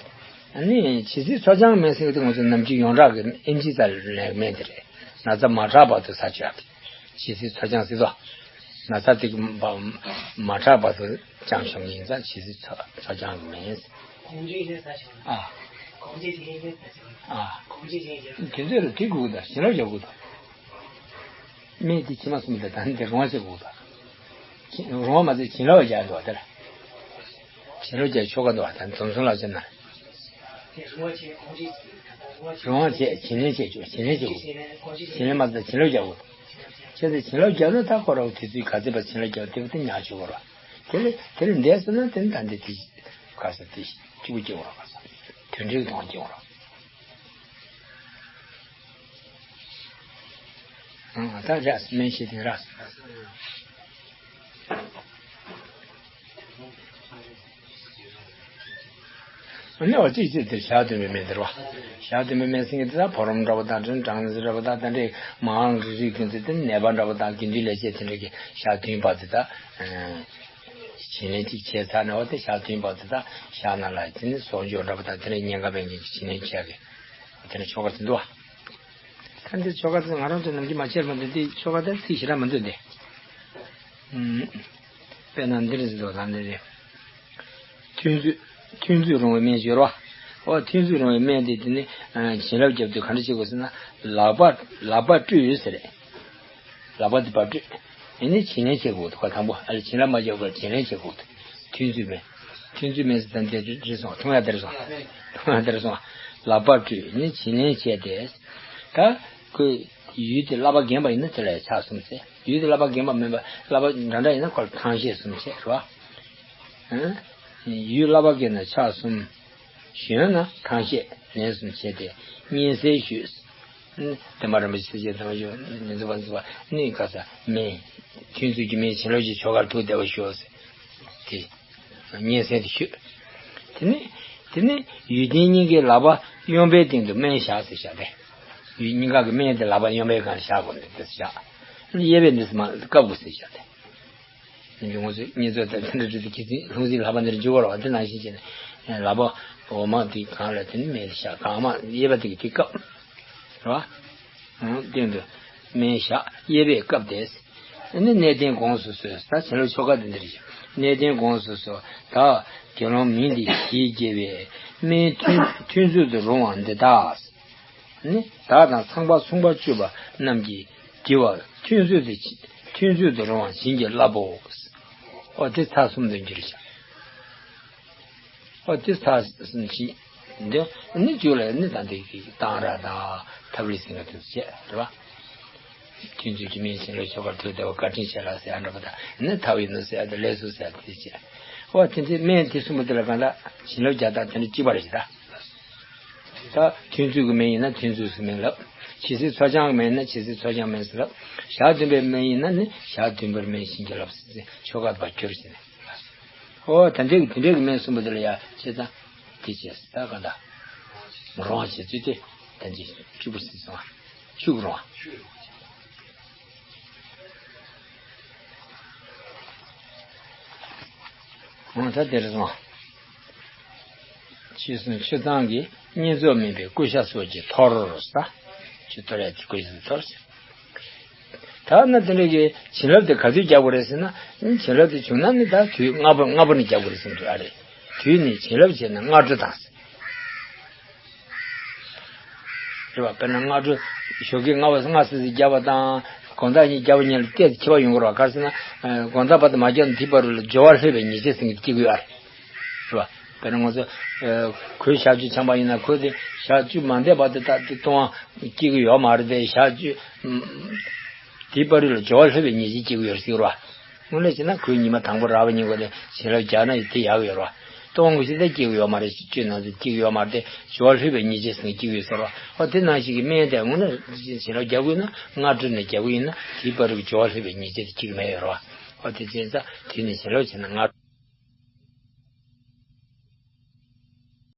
ཨ་ནི་ཇི་སྲིད་འཚོ་བྱང་སྨན་ཟེར་གྱི་དེ་ང་ཚོ་ནམ་རྒྱུན་ཡོངས་གྲགས་ཀྱི་ཨེམ་ཆི་ཙམ་ལས་སྨན་དེ་རེད། ན་ཚ་མ་དྲག་བར་དུ་ཟ་བཅུག་ཡག་གི། ཇི་སྲིད་འཚོ་བྱང་ཟེར་དོ། ན་ཚ་དེ་གི་མ་མ་དྲག་བར་དུ་བཅང་ཆོག་གི་ཡིན་ཙང་ཇི་སྲིད་འཚོ་འཚོ་བྱང་གི་སྨན་ཟེར། གོང་ཚད་ལས་ཟ་ཆོག་ཨ། གོང་ཚད་ལས་ཟ་ཆོག་ཨ། གོང་ཚད་ལས་ཟ་ཆོག་དེ་ཚོ་ལ་དེ་དགོས་ད་བྱིན་རླབས་རྒྱག་དགོས་ད། སྨན་དེ་ཕྱི་མ་གསུམ་དང་ད་ནི་དེ་རུང་བ་བྱེད་དགོས་ད། ཕྱི་རུང་བ་མ་ཚད་བྱིན་རླབས་རྒྱག་འདུག་བ་དེ་ལ། བྱིན་རླབས་རྒྱག་ཆོ་ག་འདུག་བ་ད་ནི་འཛོམས་སོང་ལ་བྱེད་ན། རུང་བ་བྱེད་བྱིན་ལེན་བྱེད་ཆོག་བྱིན་ལེན་བྱེད་དགོས། བྱིན་ལེན་མ་ཚད་བྱིན་རླབས་རྒྱག་དགོས། བྱས་ཙང་བྱིན་རླབས་རྒྱག་ན་ད་ཁོ་རང་དུས་ཚོད་ག་ཚད་པ་བྱིན་རླབས་རྒྱག་དེ་བ་དེ་ཉག་ཆོག་གོ་ར། དེ་ལས་དེ་ལས་འདས་སོང་ན་དེ་ནི་ད་འདི་དེ་ག་ས་དེ་གཅིག་པུ་སྐྱེ་བ་ར་ག་ས་དོན་འགྲིག་དང་སྐྱེ་བ་ར། ཨང་ད་རེད་སྨན་བྱེད་དེ་ར། ཨ་ནི་འོ་གཅིག་གཅིག་དེ་ཞག་བདུན་པའི་སྨན་དེ་རེད་བ། ཞག་བདུན་པའི་སྨན་ཟེར་མཁན་དེ་ད་ཕོ་རོམ་འདྲ་པོ་དང་གྲང་ཟིལ་འདྲ་པོ་དང་ད་འདྲའི་མང་རིགས་རིགས་དེ་ཚོ་དེ་ནད་པ་འདྲ་པོ་དང་དགེ་འདུན་ལས་བྱེད་དེ་འདྲ་གི་ཞག་བདུན་བར་དུ་ད། བྱིན་ལེན་གཅིག་བྱས་ཚར་ནས་འོ་དེ་ཞག་བདུན་བར་དུ་ད་ཞག་ནང་ལ་དེ་ནི་གསོག་འཇོག་འདྲ་པོ་དང་དེ་འདྲའི་ཉེན་ཁ་ཕན་མཁན་གྱི་བྱིན་ལེན་བྱས་ཀྱི་དེ་འདྲ་ཆོ་ག་ཟིན་འདུག་བ། ད་འདི་ཆོ་ག་དེ་ང་རང་ཚོ་ནམ་རྒྱུན་མ་བྱེད་མ་འདུག་འདི་ཆོ་ག་དེ་ཚིག་ཞེ་དྲག་མ་འདུག་འདི། ཨུམ། དཔེར་ན་འདིར་ཟེར་དོ་ད་འདི་རེད། ཐུན་ཚོད་ཐུན་ཚོད་རུང་བའི་སྨན་སྦྱོར་བ། ཨོ་ཐུན་ཚོད་རུང་བའི་སྨན་དེ་དེ་ནི་ཨ་བྱིན་རླབས་རྒྱབ་དུས་ག་འདྲ་བྱེད་དགོས་ཟེར་ན་ལག་པ་ལག་པ་བཀྲུས་ཟེར་རེད། ལག་པ་དེ་ཕར་བཀྲུས། ཨེ་ནི་བྱིན་ལེན་བྱེད་དགོས་འདུག་ག་དང་པོ་ཨ་ལས་བྱིན་རླབས་མ་རྒྱག་པར་བྱིན་ལེན་བྱེད་དགོས་འདུག་ཐུན་ཚོད་སྨན། ཐུན་ཚོད་སྨན་ཟེར་ད་འདི་རེད་སོང་འཐུང་ཡག་དེ་རེད་སོང་། འཐུང་ཡག་དེ་རེད་སོང་། ལག་པ་བཀྲུས་ནི་བྱིན་ལེན་བྱས་ཏེ། ད་ཁོས་ཡུལ་དེ་བསླབ་པ་རྒན་པ་ཡིན་ན་དེ་ལ་ཡང་ཕྱག་གསུམ་བྱས། ཡུལ་དེ་བསླབ་པ་རྒན་པ་མིན་པ་བསླབ་པ་འདྲ་འདྲ་ཡིན་ན་ཁོ་ལ་ཐང་ཤེས་གསུམ་བྱས་རེད་བ། ཡུལ་བསླབ་པ་རྒན་ན་ཕྱག་གསུམ། གཞོན་ན་ཐང་ཤེས་ལན་གསུམ་བྱས་ཏེ་སྙན་གསན་ཞུས། བསྟན་པ་རིན་པོ་ཆེ་ཆེ་དང་ཞུ་མི་འཛིན་པ་འཛིན་པ་ནི་ག་ས་མེད། ཐུན་ཚོད་ཀྱི་མེད་བྱིན་རླབས་ཀྱི་ཆོ་གར་ཐུགས་བདེ་བ་ཞུ། དེ་སྙན་གསན་དུ་ཞུས། དེ་ནས་དེ་ནས་ཡུལ་ལྡན་གཉིས་ཀའི་ལག་པ་གཡོན་པའི་སྟེང་དུ་སྨན་བཞག་ཟེར་བཞག་སྟེ། ཡུལ་གཉིས་ཀ་གི་སྨན་དེ་ལག་པ་གཡོན་པའི་སྒང་ལ་བཞག་དགོས་འདུག་དེ་བཞག་གཡས་པས་འདི་སྨན་བཀབ་དགོས་ཟེར་བཞག་སྟེ། ང་ཚོས་བསྙེན་རྫོགས་དང་དེ་འདྲ་འདྲ་དེ་ཁྱེད་ཚོས་ལྷུང་བཟེད་ལྷག་པ་འདིར་འཇུག་པར་བ་དེ་ནང་བཞིན་བྱས་ནས་ལག་པ་འོག་མ་དེ་སྒང་ལ་དེ་ནི་སྨན་དེ་བཞག་སྒང་མ་གཡས་པ་དེ་གི་དེ་བཀབ། རེད་བ། སྟེང་དུ་སྨན་བཞག་གཡས་པས་བཀབ་སྟེ། ཨ་ནི་གནས་བརྟན་དགོངས་སུ་གསོལ། ད་བྱིན་རླབས་ཆོ་ག་དེ་འདིར་བཞག་གནས་བརྟན་དགོངས་སུ་གསོལ། ད་དགེ་སློང་མིང་འདི་ཞེས་བགྱི་བའི་སྨན་ཐུན་ཐུན་ཚོད་དུ་རུང་བ་འདི་དག་ནི་བདག་དང་ཚངས་པ་མཚུངས་པར་སྤྱོད་པ་རྣམས་ཀྱིས་བགྱི་བ་ཐུན་ཚོད་དུ་ཐུན་ཚོད་དུ་རུང་བ་བྱིན་གྱིས་བརླབ་བོ། ཨོ་དེ་ཚར་གསུམ་དུ་འགྱུར་བྱ། ཨོ་དེ་ཚར་གསུམ་བྱིན། འདི་ནི་རྒྱུ་ལ་ནི་ད་འདི་གི་གཏང་རག་དང་ཐབས་རིགས་ཟིན་ལ་དུ་བྱས་རེད་བ། ཐུན་ཚོད་ཀྱི་སྨན་བྱིན་རླབས་ཆོ་གར་ཐུགས་བདེ་བ་བཀའ་དྲིན་ཆེ་ལ་ཟེར་ཨ་འདྲ་པོ་དང་ནི་ཐབས་ཡིན་ནོ་ཟེར་ཨ་དང་ལས་སུ་ཟེར་ཨ་དེ་བྱས། ཨོ་དེ་ཚེ་སྨན་དེ་གསུམ་པོ་དེ་ལ་གང་ལྟར་བྱིན་རླབས་རྒྱག་སྟངས་དེ་ནི་གཅིག་པ་རེད་ད། ད་ཐུན་ཚོད་ཀྱི་སྨན་ཡིན་ན་ཐུན་ཚོད་ཀྱི་སྨན་ལབ། ཇི་སྲིད་འཚོ་བྱང་གི་སྨན་ཡིན་ན་ཇི་སྲིད་འཚོ་བྱང་སྨན་ཟེར་ལབ། ཞག་བདུན་པའི་སྨན་ཡིན་ན་ནི་ཞག་བདུན་པར་སྨན་བྱིན་གྱིས་བརླབས་ཟེར་ཆོ་ག་པ་གྱུར་ཟེར་ནས། ཨོ་ད་འདྲའི་དེ་འདྲའི་གི་སྨན་གསུམ་པོ་དེ་ལ་ཡ་བྱས་ཙང་དེ་བྱས་ད་ག་ད་རོང་བྱེད་ཚུལ་དེ་ད་འདི་གཅིག་པུ་ཟིན་སོང་ཨ། ཆུ་གི་རོང་། འོ་ད་དེར་སོང་། ཕྱི་སོང་ཆུ་གཙང་གི་བསྙེན་རྫོགས་སྨིན་པའི་ཀུ་ཤ་སོགས་ཀྱིས་འཐོར་ས། ཆུ་འཐོར་ཡ་དེ་ཀུ་ཤ་འཐོར་ས། ད་ན་དེ་འདྲ་གི་བྱིན་རླབས་དེ་ག་དུས་རྒྱག་དགོས་རེད་ཟེར་ན། བྱིན་རླབས་དེ་བྱུང་ན་ནི་ད་དུས་སྔ་པོ་སྔ་པོ་ནས་རྒྱག་དགོས་རེད་ཟེར་འདུག་ཨ་རེད། དུས་ནི་བྱིན་རླབས་བྱས་ན་སྔ་དྲོ་དང་ཟེར། རེད་བ། དཔེར་ན་སྔ་དྲོ་ཞོགས་ཀས་སྔ་བ་སྔ་སེ་སེ་བརྒྱབ་པ་དང་དགོང་དག་ཉིན་བརྒྱབ་པ་གཉིས་ལ་ཏོག་ཙམ་འཁྱེར་བ་ཡོང་གི་རེད་བ། ག་རེ་ཟེར་ན། དགོང་དག་བར་དུ་མ་བརྒྱབ་ན་དེ་བར་དུ་ལ་སྦྱོར་བ་ལྷོད་པའི་ཉེས་ཆད་ཟིན་གྱི་སྐྱེ་དགོས་ཨ་རེད། རེད་བ། དཔེར་ན་ང་ཚོ་ཨ་གོས་ཞག་བཅུ་འཆང་པ་ཡིན་ན་གོས་དེ་ཞག་བཅུ་མ་འདས་བར་དུ་ད་དེ་གཏོང་བ་སྐྱེ་གི་ཡོད་མ་རེད་དེ། ཞག་བཅུ་དེའི་བར་དུ་ལ་སྦྱོར་བ་ལྷོད་པའི་ཉེས་བྱས་སྐྱེ་གི་ཡོད་ཟེར་བ། དངོས་གནས་བྱས་ན་གོས་ཉི་མ་དང་པོ་རག་པ་ཉིན་གོ་དེ་བྱིན་རླབས་རྒྱག་ན་དེ་ཡག་གི་ཡོད་རེད་བ། གཏོང་དགོས་ཞེས་དེ་སྐྱེ་གི་ཡོད་མ་རེད། བཅུ་ནང་དུ་སྐྱེ་གི་ཡོད་མ་རེད་དེ། སྦྱོར་བ་ལྷོད་པའི་ཉེས་བྱས་ཟེར་ནས་སྐྱེ་གི་ཡོད་ཟེར་བ། ཨོ་དེ་ནང་བཞིན་གྱི་སྨན་དེ་དངོས་གནས་བྱིན་རླབས་རྒྱག་དགོས་ན་སྔ་དྲོ་ནས་རྒྱག་གི་ཡིན་ན་དེའི་བར་དུ་སྦྱོར་བ་ལྷོད་པའི་ཉེས་བྱས་དེ་སྐྱེ་གི་མེད་ཡོད་རེད་བ། ཨོ་དེ་བྱས་ཙང་དེ་ནས་བྱིན་རླབས་བྱས་ན་སྔ།